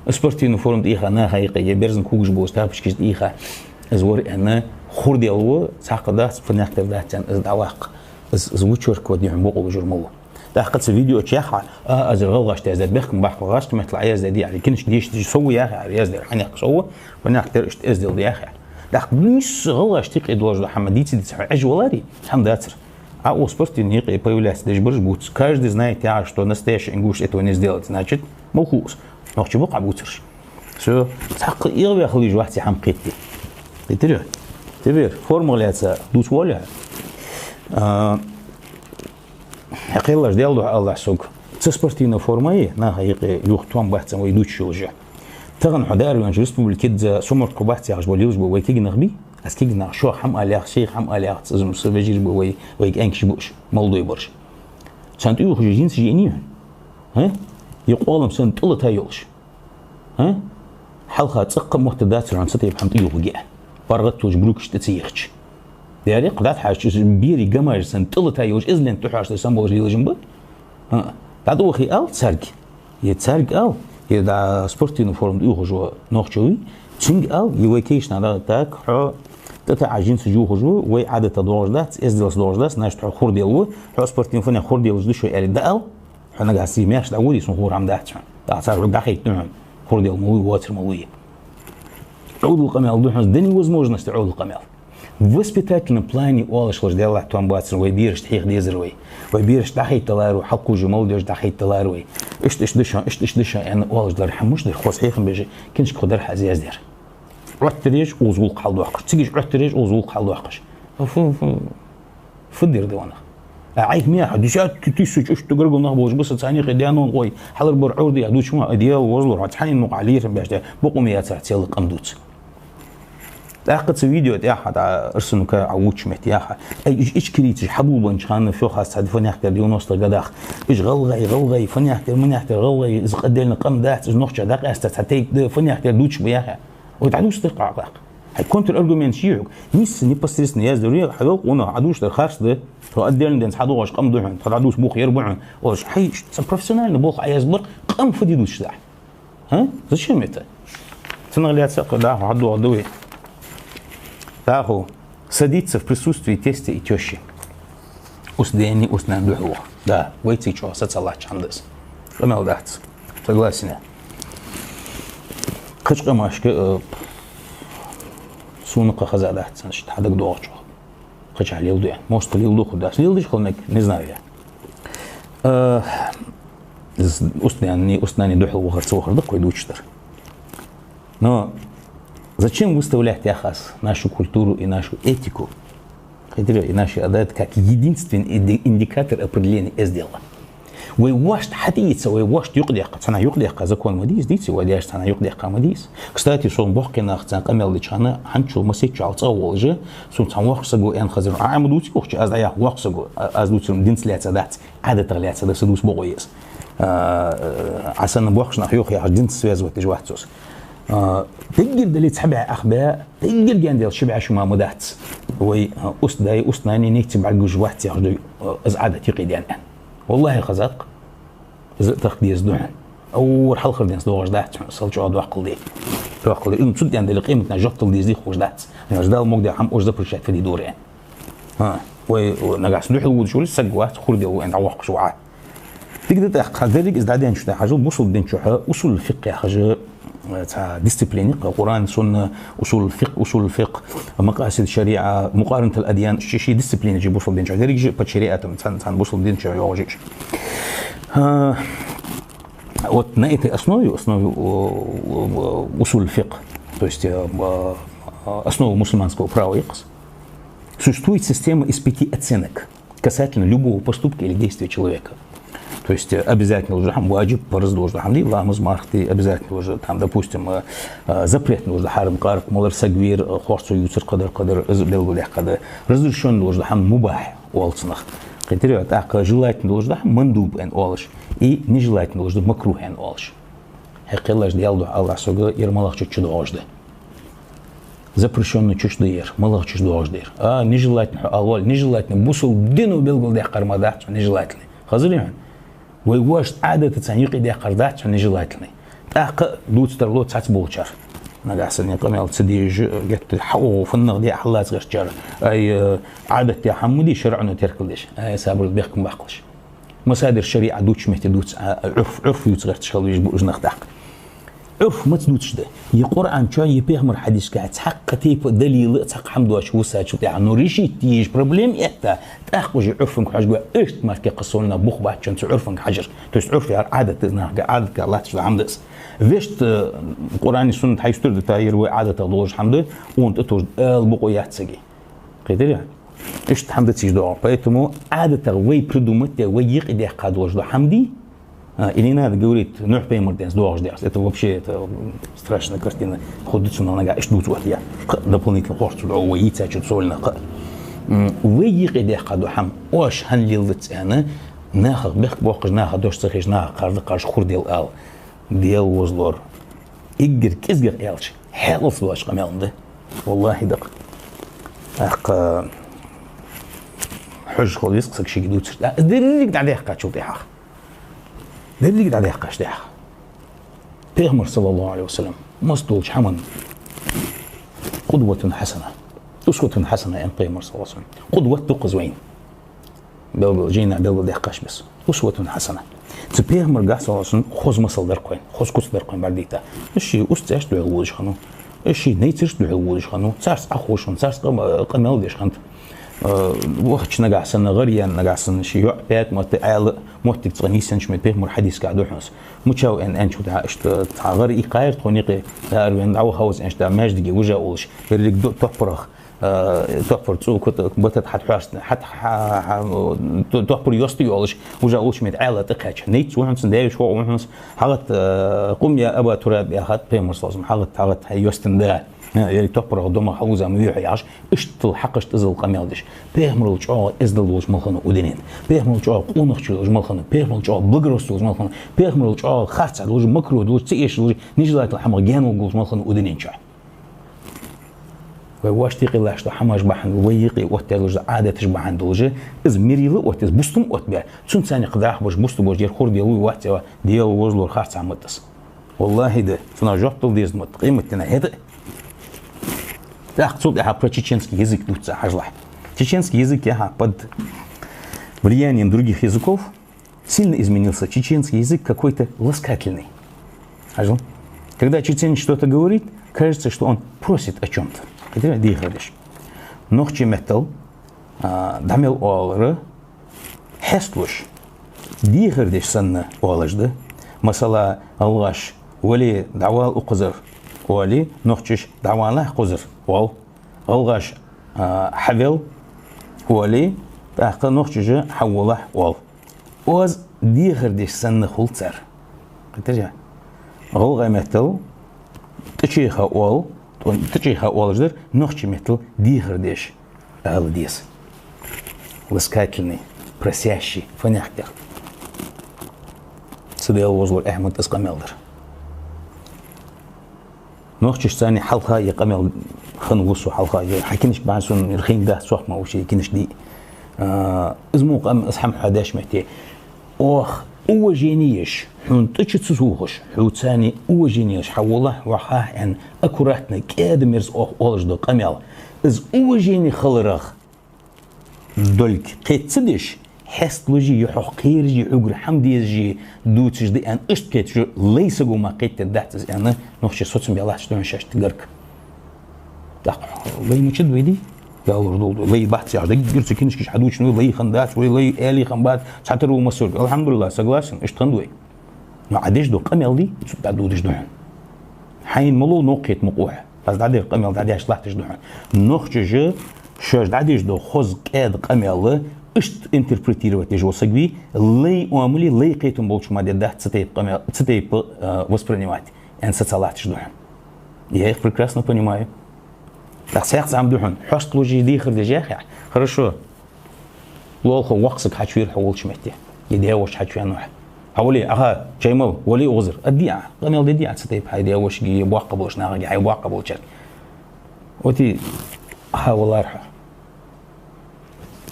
из спортивни форма тӀайийха наха юкъе, е берзан когаш болаш тапочкаш тӀайийха, из вар аьнна, хурдел ва, цхьаккха дац, фанехтар дац аьнна, из дӀаваккха, из, из вычеркивать де хьона бокъо луш вар малув? ТӀаккха цу видео чу яхар, а, азар гӀалгӀашта яздаьд, бехк ма баккхалаш, гӀашта меттала Ӏа яздаьдий, аьле, кинашка дешаш сов ва яхар, яздаьр хьанехк сов ва, фанехтар иштта эздел да яхар. ТӀаккха нийсса гӀалгӀашта юкъе долаш дола хӀама дийца-дийца хьо Ӏеш валаре, хӀама дацар. А укх спортивни юкъе появляться деш бараш бувц. Каждый знает яхар, что настоящий ингуш этого не сделает, значит, малхус. Нохчий ба-кх Ӏа бувцараш. Всё, цхьаккха эгӀаваь хила йиш яц из хӀама кхетаде. Кхийтарий? Теперь формах лаьца дувца воаллий хьо? А, хьо кхеллача Даьла духьа алалахь сога. Цу спортивни формаи наха юкъе юха том бац вай дувцаш йолаш. Тахан хьо дӀаараваьннача республике дизза суморгхо бац яхаш бола лелаш ба вай кегий нах бий? Аз кегий нах шоаш хӀама ала яхац, шоайх хӀама ала яхац, из-м са вежарий ба вай, вайга аьнкаш ба уж, молодой бараш. Царна тӀаювхаш йола джинсаш еннай хьона? А? Е къоалам санна тӀалата йолаш? А? Хьалха цӀаккха а моттаргдацар хьона цу тайпара хӀама тӀаювхаргья. ПаргӀата йолча брюкаш тӀа ца ехача. Дера, кхы дӀатӀахьежача, из берий гамажаш санна тӀалата йолаш, из лента тӀа хьоашалгӀа санна болаш лелаш-м ба. А, дӀатӀавахе ала царга. Е царга ала, е дӀа спортивни форма тӀаювхаш вола нохчо вий, цунга ала, е вай кегийча наха дӀа, так, хьо тӀатӀа Ӏа джинсаш ювхаш ва, вай Ӏадатах доагӀаш дац, эзделца доагӀаш дац, значит, хьо хурдел ва, хьо спортивни формах хурделаш да шо аьле дӀаала, хьо нагахьа санна мехаш дӀагӀорий, сона ховр хӀама дац хьона. ТӀаккха цар хьога дӀахайтаргда хьона, хурдел малув, воацар малув. Ӏовдал къамаьл да хьона, да невозможности Ӏовдал къамаьл. В воспитательном плане оалаш хилча, Даьллахь, том бацар, вай берашта хьеха дезар вай. Вай бераш дӀахайта даларе, хьалкхувш йола молодёжь дӀахайта даларе вай. Иштта, иштта да шоана, иштта, иштта да шоана аьнна оалаш дар хӀама мишта дар, хоза хьехам беш, кинашка кхы дар хьа аз яздаьр. Ӏоттареш, укхаза гӀулакх хьалдоаккхаш. Цига уж Ӏоттареш, укхаза гӀулакх хьалдоаккхаш. Фу, фу, фу дер да ванах. А Ӏайха меха, десятки тысяч, иштта гаргало нах болаш ба са, царна юкъе даьннад вай, хьалар бар Ӏовдал дувцаш ма, а Даьла вовзалва хьо, цхьанне мукъагӀа лерхӀам беш да, бокъо ма яцар цхьа ла къам дувца. ТӀаккха цу видео тӀа яхар, тӀа Арсанука Ӏа вувцача метте яхар. Ай, уж Ичкерийцаш хьаболабеннача хана фу хас цхьа фанехтер девяностых годах. Уж гӀалгӀай, гӀалгӀай, фанехтер, манехтер, гӀалгӀай, из къаделна къам дац, из нохчий дӀакъаьста цхьа тайпа да, фанехтер дувцаш ба яхар. Вай дӀадувцаргда-кх Ӏа тӀаккха. Хьай контраргумент ший хьога. Нийсса непосредственно яздаьр вай, хьавел къонах, Ӏа дувцаш дар харц да. Тхо отдельно денз хьадоагӀаш къам да хьона, тхо дӀадувца бух ер ба хьона. Оалаш, хьай, цхьа профессиональни болх Ӏа язбар, къам фу де дувцаш да Ӏа? А? Зачем это? Цунах лаьца кхы дӀахо хьадоагӀаргда вай. ДӀахо. Садиться в присутствии тестя и тёщи. Устдаьнеи устнанеи духьал ваха. Да, вай цига чӀоагӀа сацаллахьча хӀама да из. Къамаьл дац. Согласен я. Кхыча къамашка, э, сона кхы хеза дац, значит, хьадагадоагӀачох. Кхычахьа леладу аьнна. Может, леладу, хӀана дац. Леладеш хила мег, не знаю я. Э, з-, устдаьнеи устнанеи духьал вахар ца вахар да-кх вай дувцаш дар. Но зачем выставлять, яхаш, нашу культуру и нашу этику, кхийтарий, и наши адаты как единственный иди-, индикатор определения эздела? Вай воашта хьатӀаийца, вай воашта юкъедаьккха, цхьаннахьа юкъедаьккха закон ма дий из, дийций, вай даьша цхьаннахьа юкъедаьккха ма дий из. Кстати, сона боккхий нах цхьан къамаьл деча хана, хӀанзчул массайчча хьалха цӀагӀа волаш, сона цхьан воккхача саго аьнна хезар, Ӏа ма дувций, воккхача, аз дӀаяхар воккха саго, а-, аз дувцар динца лаьца дац, Ӏадатах лаьца да, са дувца бокъо я из. А, Ӏа санна боккхийча наха йоах яхаш, динца связывать деш вац со. А, деггара дале цхьа бӀаь ах баь, деггара гаьна даьлча ши бӀаь шу мара ма дац. Вай, а, устдаи устнанаи нийсса бӀаргагуш вац яхаш да, а, из Ӏадат юкъедаьннад аьнна. Валлахьи, хезад-кх. Из а тахка деза да хьона. Авр хьалхара денз доагӀаш дац хьона, сел чӀоагӀа доаккхал де. Тоаккхал, ил цу тӀа дале, къематдийнахьа жоп дала деза дий ховш дац. Яъни Дала мог де хӀама уж запрещать фу де дора. ХӀа, вай, нагахьа санна духьал водаш вале, саг вац, хурдел ва аьнна дӀавоаккхаш ва Ӏа. Дика да тӀаккха, деррига из дӀаденнача тӀа хьажал, бусалба дин чухь усулул фикъхӀ яхаш, э, цхьа дисциплина я-кх, Къуръан, сунна, усулул фикъхӀ, усулул фикъхӀ, макъасид шариӀа, мукъарантул адъян, ши, ши дисциплина я бусалба дин чухь. Деррига уж под шариӀатом, цхьан, цхьан бусалба дин чу йоагӀаш я уж. А, вот на этой основе, основе, о, о, усулул фикъхӀ, то есть, э, э, основа мусульманского права я-кх из, существует система из пяти оценок касательно любого поступка или действия человека. То есть, э, обязательно долаш да хӀама, ваджиб, парз долаш да хӀама дий, ламаз, марха дий, обязательно долаш да там, допустим, э, э, запретно долаш да хӀарам, къаракъ малар, саг вер, э, хорцо ювцар, кхыдар, кхыдар, из белгалдаьккха да. Разрешённо долаш да хӀама мубахь оал цунах. Кхетарий? ТӀаккха желательно долаш да хӀама мандуб аьнна оалаш, и нежелательно долаш да макрухӀ аьнна оалаш. ХӀаьта кхеллаш Даьла духьа алалахь сога, ер малагӀча чу доагӀаш да. Запрещённый чу да ер, малагӀча чу доагӀаш да ер. А, нежелательно хьо ала воалл, нежелательно, бусалба дино белгалдаьккхар мара дац хьона нежелательный. Хазарий хьона? Вай воашта Ӏадатаца юкъедаьккхар дац хьона нежелательный. ТӀаккха дувца тарлу цхьацца болчар. Нагахьа санна къамаьл ца дезаш, геттара хьаоагӀа фуннагӀа де хьаллаца гӀертачар. Ай, э, Ӏадат яха хӀама ма дий шарӀо теркалдеш. Ай, сабар, бехк ма баккхалаш. Масадир шариӀа дувцача метте дувца, а, Ӏурф, Ӏурф ювца гӀерташ хила везаш ба уж нах тӀаккха. Ӏурф маца дувцаш да? Е Къуръан чу, е пайхамара хьадисашка цхьаккха тайпа далил, цхьаккха хӀама доацаш висачул тӀехьагӀа, ну, решить де езаш проблема этта, тӀаккха уже Ӏурфага хьожаргва, иштта мара кхы сона бух бац шоана цу Ӏурфага хьажар. То есть Ӏурф яхар Ӏадат да из, нахага Ӏадатага латташ да хӀама да из. Вешта, э, Къуръани суннати хьаюстара да тӀа, ер вай Ӏадатах долаш хӀама да, цунна тӀатовжа ала бокъо яц сага. Кхетарий? Иштта хӀама да цига доагӀар. Поэтому Ӏадатах вай придумать даь, вай юкъедаьккха долаш да хӀама дий, а, и не надо говорить, Нухь пайхамара денз доагӀаш да из. Это вообще, это страшная картина. Хургда цунах нагахьа иштта дувца отта я. Кхы дополнительно хорца доагӀа вай йийцача цолнах кхы. М, вай юкъедаьккха да хӀама, оаш хӀана леладац аьнна, нахах бехк боаккхаш, наха дош ца ховш, наха кхарда кхарш хургда ала. Даьла возалора, эггара кӀезигагӀа аьлча, хьаькъалца доаца къамаьл да. Валлахьи, да-кх. ТӀаккха хьожаш хила веза-кх саг шийга дувцар. А, деррига дӀадаьккхачул тӀехьагӀа. Деррига дӀадаьккхачул тӀехьагӀа. Пайхамар, саллаллахӀу Ӏалайхи ва саллам, массадолча хӀаман къудватун хьасана. Усватун хьасана аьннад пайхамара, саллаллахӀу Ӏалайхи ва саллам. Къудват да-кх из вайна. Белгал-, жайна белгалдаьккхача беса. Усватун хьасана. Цу пайхамарагахьа, саллаллахӀу Ӏалайхи ва саллам, хоза масал дар-кх вайна, хоза куц дар-кх вайна бӀаргадайта. Уж ший устазашца духьал водаш хиннав, уж ший найцарашца духьал водаш хиннав, царца Ӏоховш хиннав, царца къам-, къамаьл деш хиннад. Э, вахача нагахьа санна, гӀар яьнна нагахьа санна, ший йоӀ ПаьтӀамат Ӏаьла моттиг цкъа нийсъеннача метте пайхамара хьадисагахьа да хьона из. Мичав аьнна, аьнначул тӀехьагӀа иштта цхьа гӀар иккхаяр тхона юкъе, яр вена дӀаваха веза аьнначул тӀехьагӀа маьждиге вижа волаш, ерриг ду-, топпарах, э, топпар цӀу кут-, батат хьатӀахьоарстина, хьат-, хьа-, хьа-, то-, топпар йоста йолаш, вижа волча метте Ӏаьла тӀакхаьча. Найц ва хьона цун, даь-веший воӀ ва хьона из, хьагӀатта, э, «قم يا أبا تراب» яхад пайхамара, саллаллахӀу Ӏалайхи ва саллам, хьагӀатта хьай йоастан да. Э, ерриг топпарах дома хьалвуза ма вий хьо яхаш, иштта хьакъ, иштта иззал къамаьл деш. Пайхамарал чӀоагӀа эздел долаш мала хиннав Удинен. Пайхамарал чӀоагӀа къонахчо долаш мала хиннав. Пайхамарал чӀоагӀа благородство долаш мала хиннав. Пайхамарал чӀоагӀа харцахьа долаш, макрухӀ долаш, ца эшаш долаш, нежелательно хӀамах гаьнал гулаш мала хиннав Удинен чу. Вай воашта юкъе латташ да хӀамаш бахьан, вай юкъе оттадаь долаш да Ӏадаташ бахьан долаш, из мерило отта, из бустам оттабаь, цунца цхьана кхы даха болаш, бустам болаш, ер хургда ала вац, Даьла возалора, харцахьа ма да из. Валлахьи, да, цунах жоп дала деза ма да, къематдийнахьа хӀаьта а. ТӀаккха цул тӀехьагӀа про чеченский язык дувц хьажалахь. Чеченский язык яхар под влиянием других языков сильно изменился. Чеченский язык какой-то ласкательный. Хьажал. Когда чеченец что-то говорит, кажется, что он просит о чём-то. Хетарий, дехар деш. Нохчий меттала, а, дӀа мел оалар, хьесталуш, дехар деш санна оалаш да. Масала, гӀалгӀаша: «Вале, дӀавала укхазара», оале, нохчаша: «ДӀавалахь кхузара», оал. ГӀалгӀаша, а, «Хьавел», оале, тӀаккха нохчаша: «Хьаволахь», оал. Оаз дехар деш санна хул цар. Хетарий? ГӀалгӀай меттала тӀачӀоагӀа оал, тӀачӀоагӀа оалаш дар, нохчий меттала дехар деш ала деза. Ласкательный, просящий, фанехкер. Цу Даьла возалора, Ахьмад, из къамаьл дар. Нохчашца цхьана хьалха ер къамаьл хиннав со, хьалха ер хьа кинашка бахьан сона ер хиннадац, сох ма вуч ер кинашка дий. А, из мо къам-, из хӀама хьадеш метте. Оаха уважени еш, хьона тӀа чу ца сухаш, хьоца уважени еш, хьавола, вахахь аьнна, аккуратно, кӀаьда-мерза оаха оалаш дола къамаьл. Из уважени хиларах долга кхета ца деш, хьесталуш а, юхьах кхераш а, хьогара хӀама дезаш а дувцаш да аьнна, иштта кхеташ, лай саго мара кхетадаьдац из аьнна, нохчий соцам бе латташ да хьона шоашта гарга. ТӀаккха лай мичад вай дий? Ялур долду. Лай бац яхаш, даггара цу кинашкаш хьадувцаш, ну, лай хиннадац, вай лай аьлий хиннабац, цхьатарра ва массарга. Алхьамдулиллахь, согласен, иштта хиннад вай. Но Ӏа деш дола къамаьл дий, цу тӀа дувцаш да хьона. Хьайна малув новкъа кхета мукъа хьа. Аз дӀадер къамаьл дӀадеш латташ да хьона. Нохчаша шоаш дӀадеш дола хоза кӀаьда къамаьл иштта интерпретировать деш вола саг вий, лай оамал а, лай кхетам болча мара дергдац цу тайпа къамаьл, цу тайпа, а, воспринимать аьнна саца латташ да хьона. Я их прекрасно понимаю. ТӀаккха цхьаькха зӀамига да хьона, хьоасталуш а дехар деш яхь, хорошо. Лоалахо воккха саг хьачувера хьо волча метте. Е даь-воша хьачувена хьо. Хьавола, аха, чай мала, вола укхазара. Аргда Ӏа, къамаьл дергда Ӏа цу тайпа хьай даь-вошага, боккха болча нахага, хьай боккха болчарга. Вот и хьавалар хьо.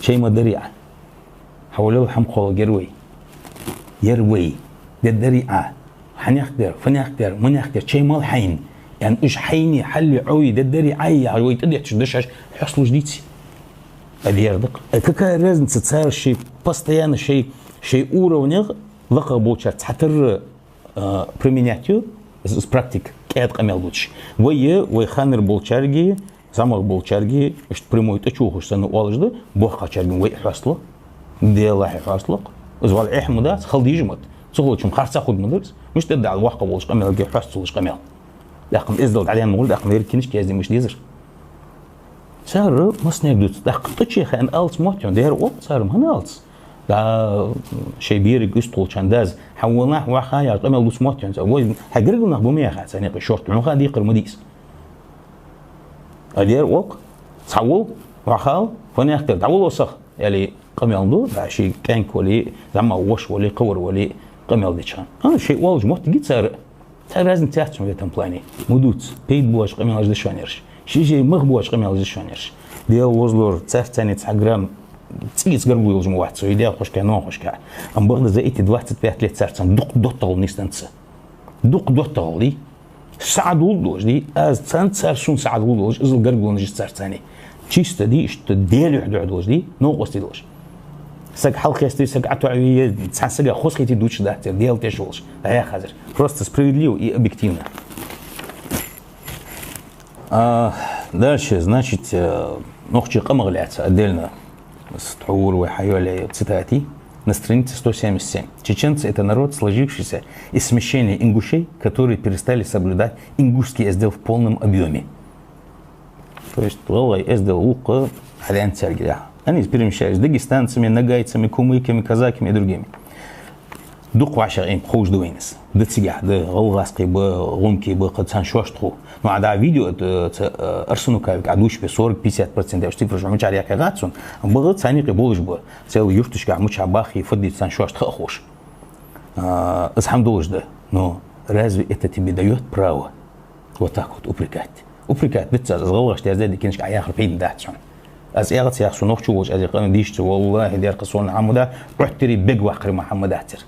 Чай ма дарий Ӏа. Хьавола, хӀама кхоалагӀа яр вай. Яр вай. Дергдарий Ӏа. Хьанех дар, фанех дар, манех дар, чай мала хьайна. Ян уж хьайна, хьалли, Ӏой, дергдарий Ӏай, яхаш вай тӀадетташ да шоаш, хьоасталуш деций? А дер да-кх. Э, какая разница, цар шоай постоянно шоай, шоай уровнех лакхагӀа болчар цхьатарра, а, применять ю, из, из практика, кӀаьда къамаьл дувцаш. Вай, вай ханара болчарга, зӀамагӀа болчарга, иштта прямой тӀа чу ухаш санна оалаш да, боккхачарга вай хьоастал. Делахь хьоастал-кх. Из вала эхь ма дац, хала дезаш ма да. Цу хулачун харцахьа хургма дар из. Мишта да воккха волча къамаьлга хьоаста ца луш къамаьл. ТӀаккха эздел дӀадаьнна ма гӀур, тӀаккха вера кинашка язде мишта дезар. Цар массанега дувц. ТӀаккха тӀа чехаьнна алц мотт йон, дера оал цар, хӀана алц? Да, шоай берага уьстагӀчун дас, хьавола нах, ваха яхаш къамаьл дувц мотт йон цар. Вай, хьай гаргара нах ба ма яхац, царна юкъе шортта, хьона ха декхар ма дий из. А дер оал-кх, цхьавола, вахал, фанех дар, дӀавола сох, аьле къамаьл ду, да, ший кӀаьнк вале, зӀамагӀа воша вале, кхывар вале, къамаьл деча хана. А, шоай оалаш моттиг я цар, цар разница яц хьона в этом плане. Ма дувца, пайда боаца къамаьлаш да шоана ераш. Ший-ший мах боаца къамаьлаш да шоана ераш. Даьла возалора, царца цхьана цхьа грамм цӀийца гаргало йолаш ма вац со, и даьхошка, нохошка. Ам бакъда за эти двадцать пять лет царца дукха доттагӀал нийсденна са. Дукха доттагӀал дий. СаӀадал долаш дий, аз царца, цар сона саӀадал долаш, иззал гаргалонаш я царца цхьана. Чисто дий, иштта Даьла юхь духьа долаш дий, новкъостий долаш. Саг хьалхестий, саг ӀотоӀавий, цхьан сага хозахетий дувцаш дац цар, Даьла теш волаш. ДӀаяхьа хазар. Просто справедливо и объективно. А, дальше, значит, э, нохчий къамах лаьца отдельно. С-, тхьовра вай хьайоалаяь цитата. На странице сто семьдесят семь. Чеченцы — это народ, сложившийся из смешения ингушей, которые перестали соблюдать ингушский эздел в полном объёме. То есть гӀалгӀай эздел воккха хьадаьнна царгара яхаш. Они перемещались с дагестанцами, ногайцами, кумыками, казаками и другими. Дукха вӀашагӀ эм ховш да вайна из. Да цигахь да, гӀалгӀазкхий ба, гӀумкий ба, кхы царна шоашта хов. Ну, Ӏа да видео, э, ца, э, Арсанукаевга Ӏа дувцаш ба, сорок-пятьдесят процентов, цифраш мичара яхкар яц сона, бакъда царна юкъе болаш ба. Цхьайола юрташкахь мича бахе, фу де царна шоашта ха а ховш. А, из хӀама долаш да. Но разве это тебе даёт право вот так вот упрекать? Упрекать дац аз, аз гӀалгӀашта яздаь диканашка Ӏа яхар пайда дац хьона. Аз эгӀац яхар, со нохчо волаш, аз из къамаьл дийшача, валлахӀи, дерхьа сона хӀама да, Ӏоттари бег ваккхари ма хӀама дацар.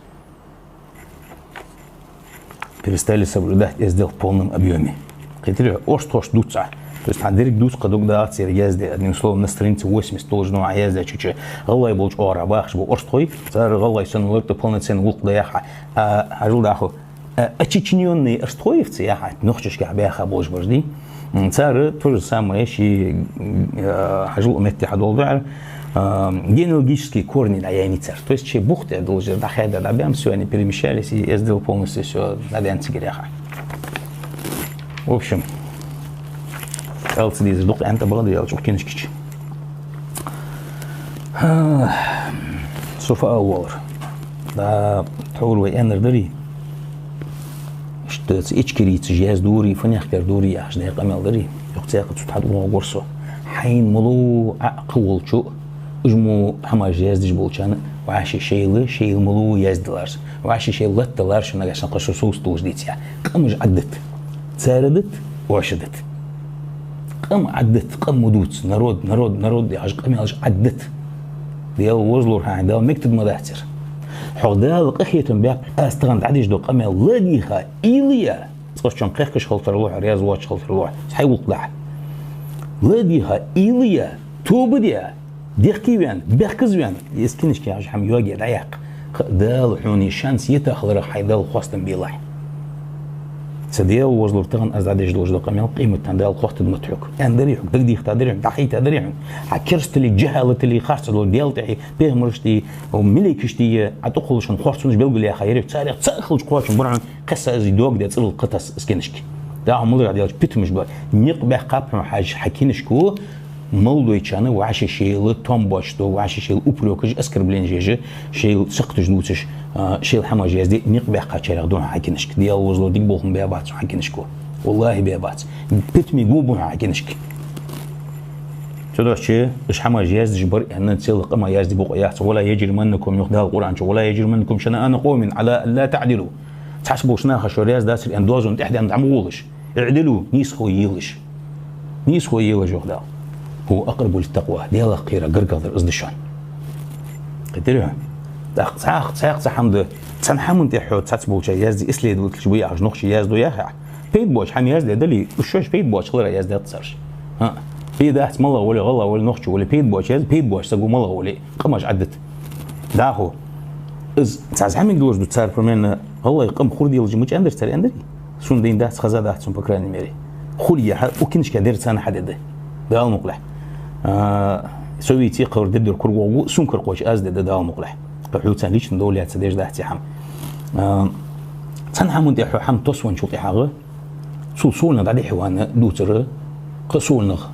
Перестали соблюдать эздел в полном объёме. Кхетарий, орстхошта дувц Ӏа. То есть хьа деррига дувц, кхы дог дагӀац еррига язде. Одним словом, на странице восемьдесят должно Ӏа яздаь чу-чу. ГӀалгӀай болча оагӀорахьа бахаш ба орстхой, цар гӀалгӀай санна лар тӀа полноценный гӀулакх да яхаш. А, хьажал дӀахо. А, очечнённые орстхоевцы яхаш, нохчашкахь баьха болаш бараш дий. М, цар то же самое ший, э, хьажал метте хьадоладаьр, э, генеалогические корни дӀаяьннай цар. То есть шоай бух тӀа долаш дӀахаьдда, дӀабаьнна, всё, они перемещались, и эздел полностью всё дӀадаьнна цигара яхаш. В общем, кӀалца дезаш дукха аьнна тӀабахьа да ялча укх кинашка чу. Со фу ала воаллар. Да, тхьовра вай аьннар дарий. Иштта цу Ичкерийцаша яздорий, фанехкар дорий яхаш даь къамаьл дарий. Юха цхьаькха цу тӀа дӀавоагӀаргвар со. Хьайна малув Ӏа кхы волчо, уж мо хӀамаш яздеш болчарна, вӀаши шоайла, шоайла малув яздалараш. ВӀаши шоайла латталараш, нагахь санна кхы со совцадолаш дийца. Къамаш Ӏаддат. Цар дат, оаш дат. Къам Ӏаддат, къам ма дувц, народ, народ, народ яхаш къамаьлаш Ӏаддат. Даьла возалора хьа, Дала мегаш ма дацар. Хьох Дала къахетам баьб, аз тахан дӀадеш дола къамаьл ладийгӀа, уйла е, цкъачунна кхехкаш хила тарлу хьо, раьза воацаш хила тарлу хьо, хьай гӀулакх дахьа. ЛадийгӀа, уйла е, тоба де, дехкеваьнна, бехказаваьнна, из книжка яхаш хӀама йоаге дӀаяккха. Кхы а Дала хьона шанс йита хиларах хьай Далла хоастам белахь. Са Даьла возалур, тахан аз дӀадеш долаш дола къамаьл къематдийнахьа Дала хоаттаргда хьога. Аьннадарий хьога, дагадехийтадарий хьога, дӀахайтадарий хьога? Хьа керасталлий, жахӀалаталлий, харцдоллий, Даьла тӀехьий, пайхамарашта, тӀакхоллашта харцонаш белгалъяьха ярий, царех цаӀ хилча кхоачам бар хьона, кхесса из доагаде цӀерал кхы тасса из книжка. ДӀахо маларгӀа делча питамаш ба. Никъ баьккхаб хьона хьажа хьа книжко, молодой чана вӀаши шийла томбочто, вӀаши шийла упрекаш, оскорбленеш еш, шийла сакхаташ дувцаш, а, шийла хӀамаш язде никъ баьккхачарех да хьона хьа книжка. Даьла возалур, дика болх ма баьбац хьона хьа книжко. ВаллахӀи, баьбац. Питаме го ба хьона хьа книжка. Цудухьа уж хӀамаш яздеш бар аьнна, цӀена къаман язде бокъо яц. «ولا يجرمنكم», йоах Дала Къуръан чу, «ولا يجرمنكم شنآن قوم على ألا تعدلوا». Цхьаболча наха шо раьза дацар аьнна доазон тӀехьа даьнна дӀа ма гӀолаш. «اعدلوا», нийсхо елаш. Нийсхо елаш, йоах Дала. «هو أقرب للتقوى». Даьлах кхерар гаргагӀа дар из да шоана. Кхетарий хьона? ТӀаккха цхьаькха, цхьаькха цхьа хӀама да. Цхьан хӀаман тӀа хьо цхьаццаболчар язде, исследователаш ба яхаш, нохчий яздой яхаш. Пайда боаца хӀама язде дале, уж шоаш пайда боаца хилара яздаьд цар. ХӀаа. Пайда боаца малагӀа вале, гӀалгӀа вале, нохчо вале, пайда боаца язде, пайда боаца саго малагӀа вале, къамаш Ӏадда. ДӀахо. Из цхьа зӀамига долаш да цар, примерно, гӀалгӀай къам хургдолаш мича аьннадар цар, аьннадарий? Сона дийна дац, хеза дац сона, по крайней мере. Хуле яхьа, укх книжка дер царна хьадеда. Дала мукъалехь. А, советий кхавар деддур кургвогӀу, сона кара кхоачаш аз деда, Дала мукъалехь. Кхы хьоца лично довлаца деш дац хӀама. А, цхьан хӀаман тӀа хьо хӀама тосвенначул тӀехьагӀа, цул совнагӀа дӀадехьаваьнна дувцар, кхы совнагӀа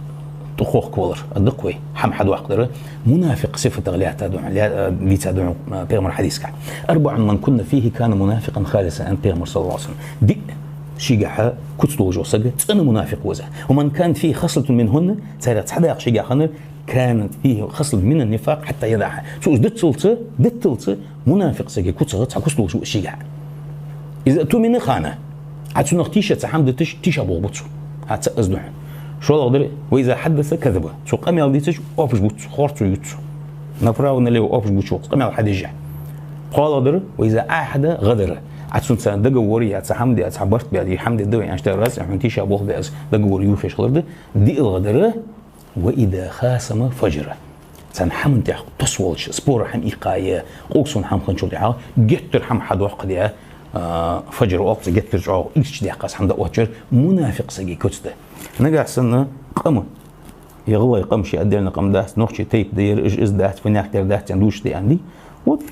тӀахохкавалар, а даккха вай, хӀама хьадоаккхадар, мунафикъ сифатах лаьттад хьона, лаь-, а, дийцад хьона, а, пайхамара хьадисагахь. «أربع من كن فيه كان منافقا خالصا», аьннад пайхамара, صلى الله عليه وسلم. Диъ шийгахьа куц долаш вола саг цӀена мунафикъ ва из. «ومن كانت فيه خصلة منهن», царех цхьа дакъа шийгахьа хиннар, «كانت فيه خصلة من النفاق حتى يدعها». Цо из диталца, диталца, мунафикъ сага куцах цхьа куц долаш ва шийгахьа. «إذا اؤتمن خان». Ӏа цунах тийша цхьа хӀама дитача, тийшаболх бу цо. Ӏа цаӀ из да хьона. ШоллагӀдар: «وإذا حدث كذب». Цо къамаьл дийцача, оапаш бу цо, хорцо ю цо. Направо-налево оапаш бу цо, къамаьл хьадеш. КхоалагӀдар: «وإذا عاهد غدر». Ӏа цунца договор яь, цхьа хӀама даь, цхьа барт баь, ер хӀама дергда вай аьнна, тӀара аз хьона тийшаболх баь, аз договор йохаеш хилар да. ДиълагӀдар: «وإذا خاصم فجر». Цхьан хӀаман тӀа тосвелча, спор хӀама иккхае, къовсам хӀама хинначул тӀехьагӀа, геттара хӀама хьадоаккхаде, а, фаджр оал цох, геттара чӀоагӀа ирча даьккха хӀама да оалачар, мунафикъ сага куц да. Нагахьа санна къам, е гӀалгӀай къам, ший отдельно къам дац, нохчий тайпа да ер, из, из дац, фанехтер дац, цӀен дувцаш да аьнна дий. Вот,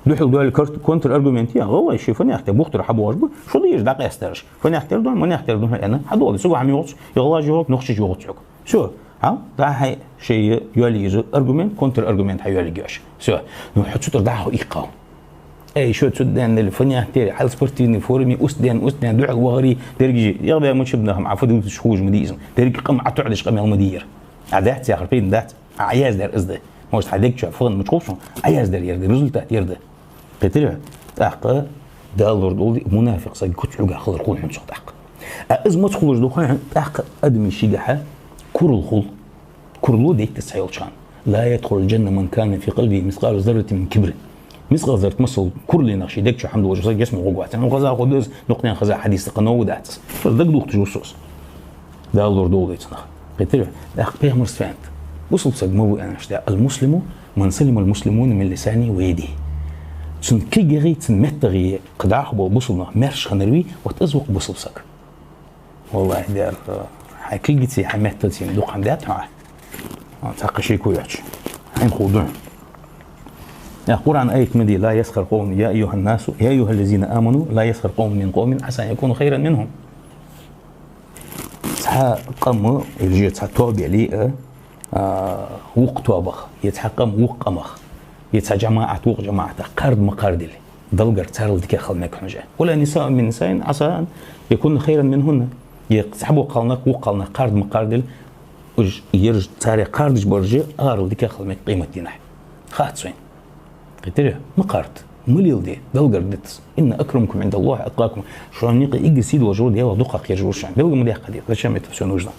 духьал доале кар-, контраргумент е, гӀалгӀай ший фанехтер бухтара хьабоагӀаш ба, шо дийша дӀакъаьстараш. Фанехтер да хьона, манехтер да хьона аьнна, хьадоагӀа, цу хӀама йоагӀац, е гӀалгӀаша йоагӀац, нохчаша йоагӀац хьога. Всё. Хьа? ДӀа-хьа шоай йоалае йиза аргумент, контраргумент хьайоалае йиш я. Всё. Ну, хьо цу тӀара дӀахо иккхал. Эй, шо цу даьннал фанехтер, хьал спортивный форме, устден, устден, духьал вахари, деррига жи, ягӀ бе мачаб нахам, Ӏа фу дувцаш ховш ма дий из. Деррига къам Ӏа тоӀадеш къамаьл ма дий ер. Ӏа дац яхар пайда дац. Ӏа яздаьр из да. Может, хьа дег чу фагӀан мича хов шоана, Ӏа яздаьр ер да, результат ер да. Кхетарий хьо? ТӀаккха Дала лорадолда, мунафикъ сага куц хьога хилар хул хьона цох тӀаккха. А из маца хулаш да хой хьона, тӀаккха адамий шийгахьа курал хул. Курал дайтта цхьайолча хана. «لا يدخل الجنة من كان في قلبه مثقال ذرة من كبر». Мискъал заррат масал куралах ший дег чу хӀама долаш саг ялсмала гӀоргвац. Ну, хеза хургда из, нукъ тӀа хеза хьадис да, къа нову дац из. Из дагадохийташ ва со из. Дала лорадолда цунах. Кхетарий хьо? ТӀаккха пайхамара фу аьннад? Бусалба саг малув аьнна, аьннад: «المسلم من سلم المسلمون من لسانه ويده». Цун кулгеи, цун меттаеи кхы дӀахо бола бусалба нах маьрша хиннар вий, вот из ва-кх бусалба саг. ВаллахӀи, дера, хьай кулгаца, хьай меттаца дукха хӀама даьд хьона. Цхьаккха шеко йоацаш. Хьайна ховргда хьона. Э, Къуръан аят ма дий: «لا يسخر قوم، يا أيها الناس، يا أيها الذين آمنوا لا يسخر قوم من قوم عسى أن يكونوا خيرا منهم». Цхьа къам, или же цхьа тоаба яле а, а, вокх тоабах, е цхьа къам вокх къамах, е цхьа жамаӀат вокх жамаӀатах кхарда ма кхардале, Далла гарга царел дикагӀа хила мег хьона уж. «ولا نساء من نساء عسى أن يكن خيرا منهن». Е цхьабола кхалнах вокх кхалнах кхарда ма кхардале, уж ераш царех кхардаш бараш арал дикагӀа хила мег къематдийнахьа. Хац вайна. Кхетарий хьо? Ма кхарда. Ма леладе. Далла гарга дита из. «إن أكرمكم عند الله أتقاكم». Шоана юкъе эггара сий долаш вола Даьлах дукха кхераш ва шоана. Белгал ма даьккхадий. Зачем это всё нужно?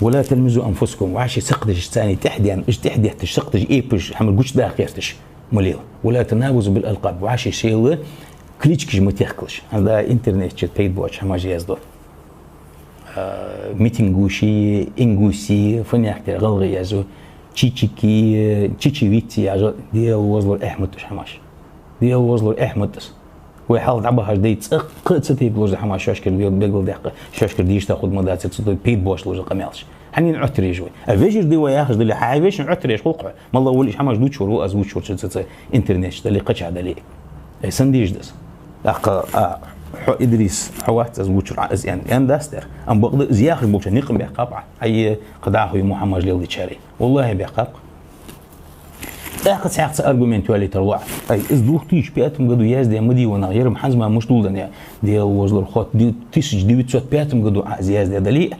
«ولا تلمزوا أنفسكم». ВӀаши сакхадешаш царна тӀехьа даьнна, уж тӀехьа детташ, сакхадеш, эпаш, хӀама гучадаха гӀерташ. ма лела. «ولا تنابزوا بالألقاب», вӀаши шоайла кличкаш ма техкалаш. ХӀанз да интернет чу пайда боацаш хӀамаш язду. А, митингуши, ингуси, фанехтер гӀалгӀай язду, чичики, чичевици яхаш, Даьла возалур эхь ма да уж хӀамаш. Даьла возалур эхь ма да из. Вай хьалха дӀабахаш дай цӀаккха а цу тайпа луш да хӀамаш шоашкара бе-, бегал даьккха, шоашкара дийша хургда ма дацар, цу тайпа пайда боацаш луш да къамаьлаш. Хьанна Ӏоттар еш вай? А вежарий ва яхаш дале, хьа вешийна Ӏоттар еш хул-кх хьо. МаллагӀа волаш хӀамаш дувцаш вар ва аз, вувцаш вар цу, цу интернет чу дале, кхычахьа дале. Ай, сенна дезаш да из? ТӀаккха, а, хьо, Идрис, хьо вац аз вувцаш вар, а, из аьнна, аьнна дац дер. Амма бакъда из яхаш болча никъ баьккхаб Ӏа. Ай, кхы дӀахо мухӀаммаш леладичари. ВаллахӀи, баьккхаб-кх. ТӀаккха цхьаькха цхьа аргумент йоалийтар лоӀ. Ай, из двух тысячи пятом году яздаь ма дий вай, нах, ер-м хӀанз мара мишта лу да аьнна, Даьла возалур хотта, ди-, тысяча девятьсот пятом году Ӏа из яздаь дале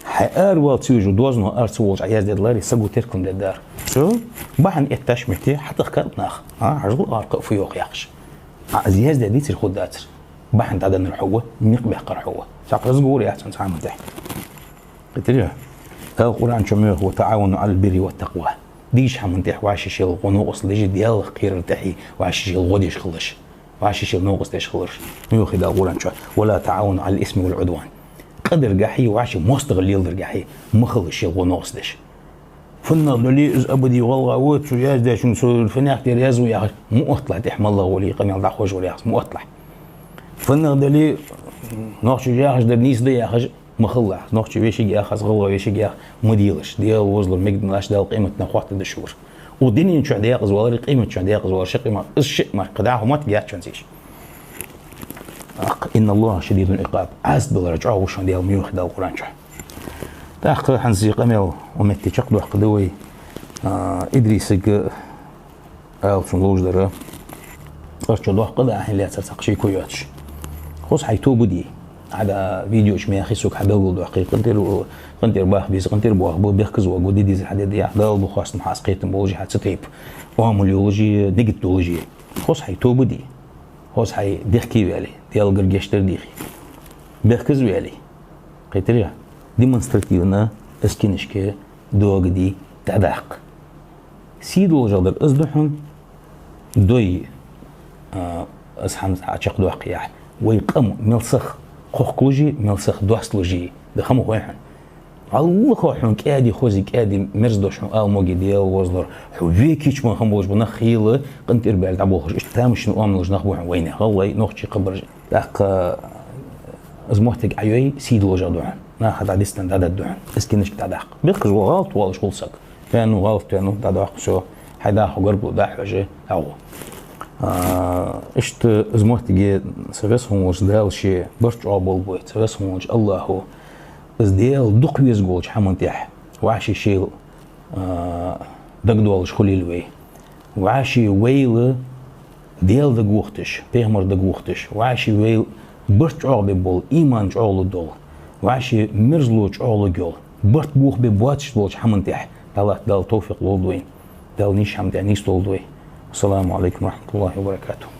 а, хьай аравала ца вижа, дозано ара ца волаш Ӏа яздаь даларе, саго теркал ма дергдар. Всё, бахьан эттача метте хьатӀахкар-кх нах. А, хьажал, аркха фу йоах яхаш. Ӏа из яздаь дийцар хургдацар. Бахьан дӀаденнар хьо ва, никъ баьккхар хьо ва. Цхьаккха разговор яц цхьан метте. Кхийтарий? Дала Къуръан чу ма йоах: «وتعاونوا على البر والتقوى». Дийша хӀаман тӀехь вӀаши шоайла гӀо-новкъостал деш, Даьлах кхерар тӀехьа вӀаши шоайла гӀо деш хилалаш. ВӀаши шоайла новкъостал деш хилалаш. Ма йоахий Дала Къуръан чу: «ولا تعاونوا على الإثم والعدوان». Къа даргахьеи, вӀаши моастагӀал леладаргахьеи ма хилалаш шоайла гӀо-новкъостал деш. Фуннагӏа дале а из абади гӀалгӀа ва, цо яздаьчунга со фанехтер язду яхаш, ма отталахь тӀехьа, маллагӀа вале а къамаьл дӀахьош вар яхаш, ма отталахь. Фуннагӏа дале а, нохчаша яхаш дар нийса да яхаш, ма хилалахь. Нохчо вешийга яхац, гӀалгӀа вешийга яхац, ма делаш. Даьла возалур мегаргдолаш, Дала къематдийнахьа хоаттаргда шура. Укх дунен чухь даькъаза валаре, къематдийнахьа даькъаза валаре, ши къамаьл, из ши марка, дӀахо мотт яц шоана цу чу. ТӀаккха: «إن الله شديد العقاب». Ӏазап далара чӀоагӀа ва шоана Даьла, ма йоахий Дала Къуръан чу. ТӀаккха хӀанз из къамаьл укх метте чакхдоаккхаргда вай, а, Идрисага ала цунна ловш дар. Цкъарчо доккха да, хьайна лаьцар цхьаккха шеко йоацаш. Хоза хьай тоба де. Хьа да видео чу мехи сога хьабелгалдоаккхий, къинтӀера, къинтӀера баха беза, къинтӀера боаха ба, бехказа воагӀа, де дезар хьаде да яхаш, Дала ба хоастам хьа, аз кхетам болаш, хьа цу тайпа оамал йолаш, нигат долаш. Хоза хьай тоба де. Хоза хьай дехке ваьле, Даьлагара гешт дар дийхе. Бехказа ваьле. Кхийтарий? Демонстративно эскинашка догаде, дӀадаккха. Сий долашагӀа дар из да хьона, дой, а, из хӀама Ӏа чакхдоаккхе яхь. Вай къам мел сах кхохкалуш я, мел сах доасталуш я, да хӀама хой хьона. ВаллахӀи, хьона кӀаьди хоза, кӀаьди мерза дош хьона ала моги, Даьла возалур. Хьо векийча ма хам болаш ба нах хийла, къинтӀера баьле дӀаболхаш. Иштта тамашийна оамал йолаш нах ба хьона вайна. ГӀалгӀай, нохчий, кхыбараш. ТӀаккха из моттиг Ӏайой, сий долашагӀа да хьона. Наха дӀадиста, дӀадоаладу хьона. Эскинашка дӀадаккха. Бехказа вола, гӀалат волаш хул саг. Ваьннав, гӀалат ваьннав, дӀадоаккха, всё. Хьай дӀахо гаргало дӀахьожаш, хьо гӀо. А, иштта из моттиге, са Веза хинна волча Дала ше барт чӀоагӀа болба вай, са Веза хинна волча АллахӀа. Из Даьла дукха везаш волча хӀаман тӀехь вӀаши шоайла, а, дагадоалаш хулийла вай. ВӀаши вайла Даьла дагавохийташ, пайхамар дагавохийташ, вӀаши вайла барт чӀоагӀа бе бола, иман чӀоагӀа лургдола, вӀаши мерзало чӀоагӀа лургйола, барт бохабе боацаш болча хӀаман тӀехь дӀалатта Дала товфикъ лолда вайна. Дала нийсача хӀаман тӀа нийсдолда вай. Ассаламу Ӏалайкум ва рахьматуллахӀи ва баракатухӀ.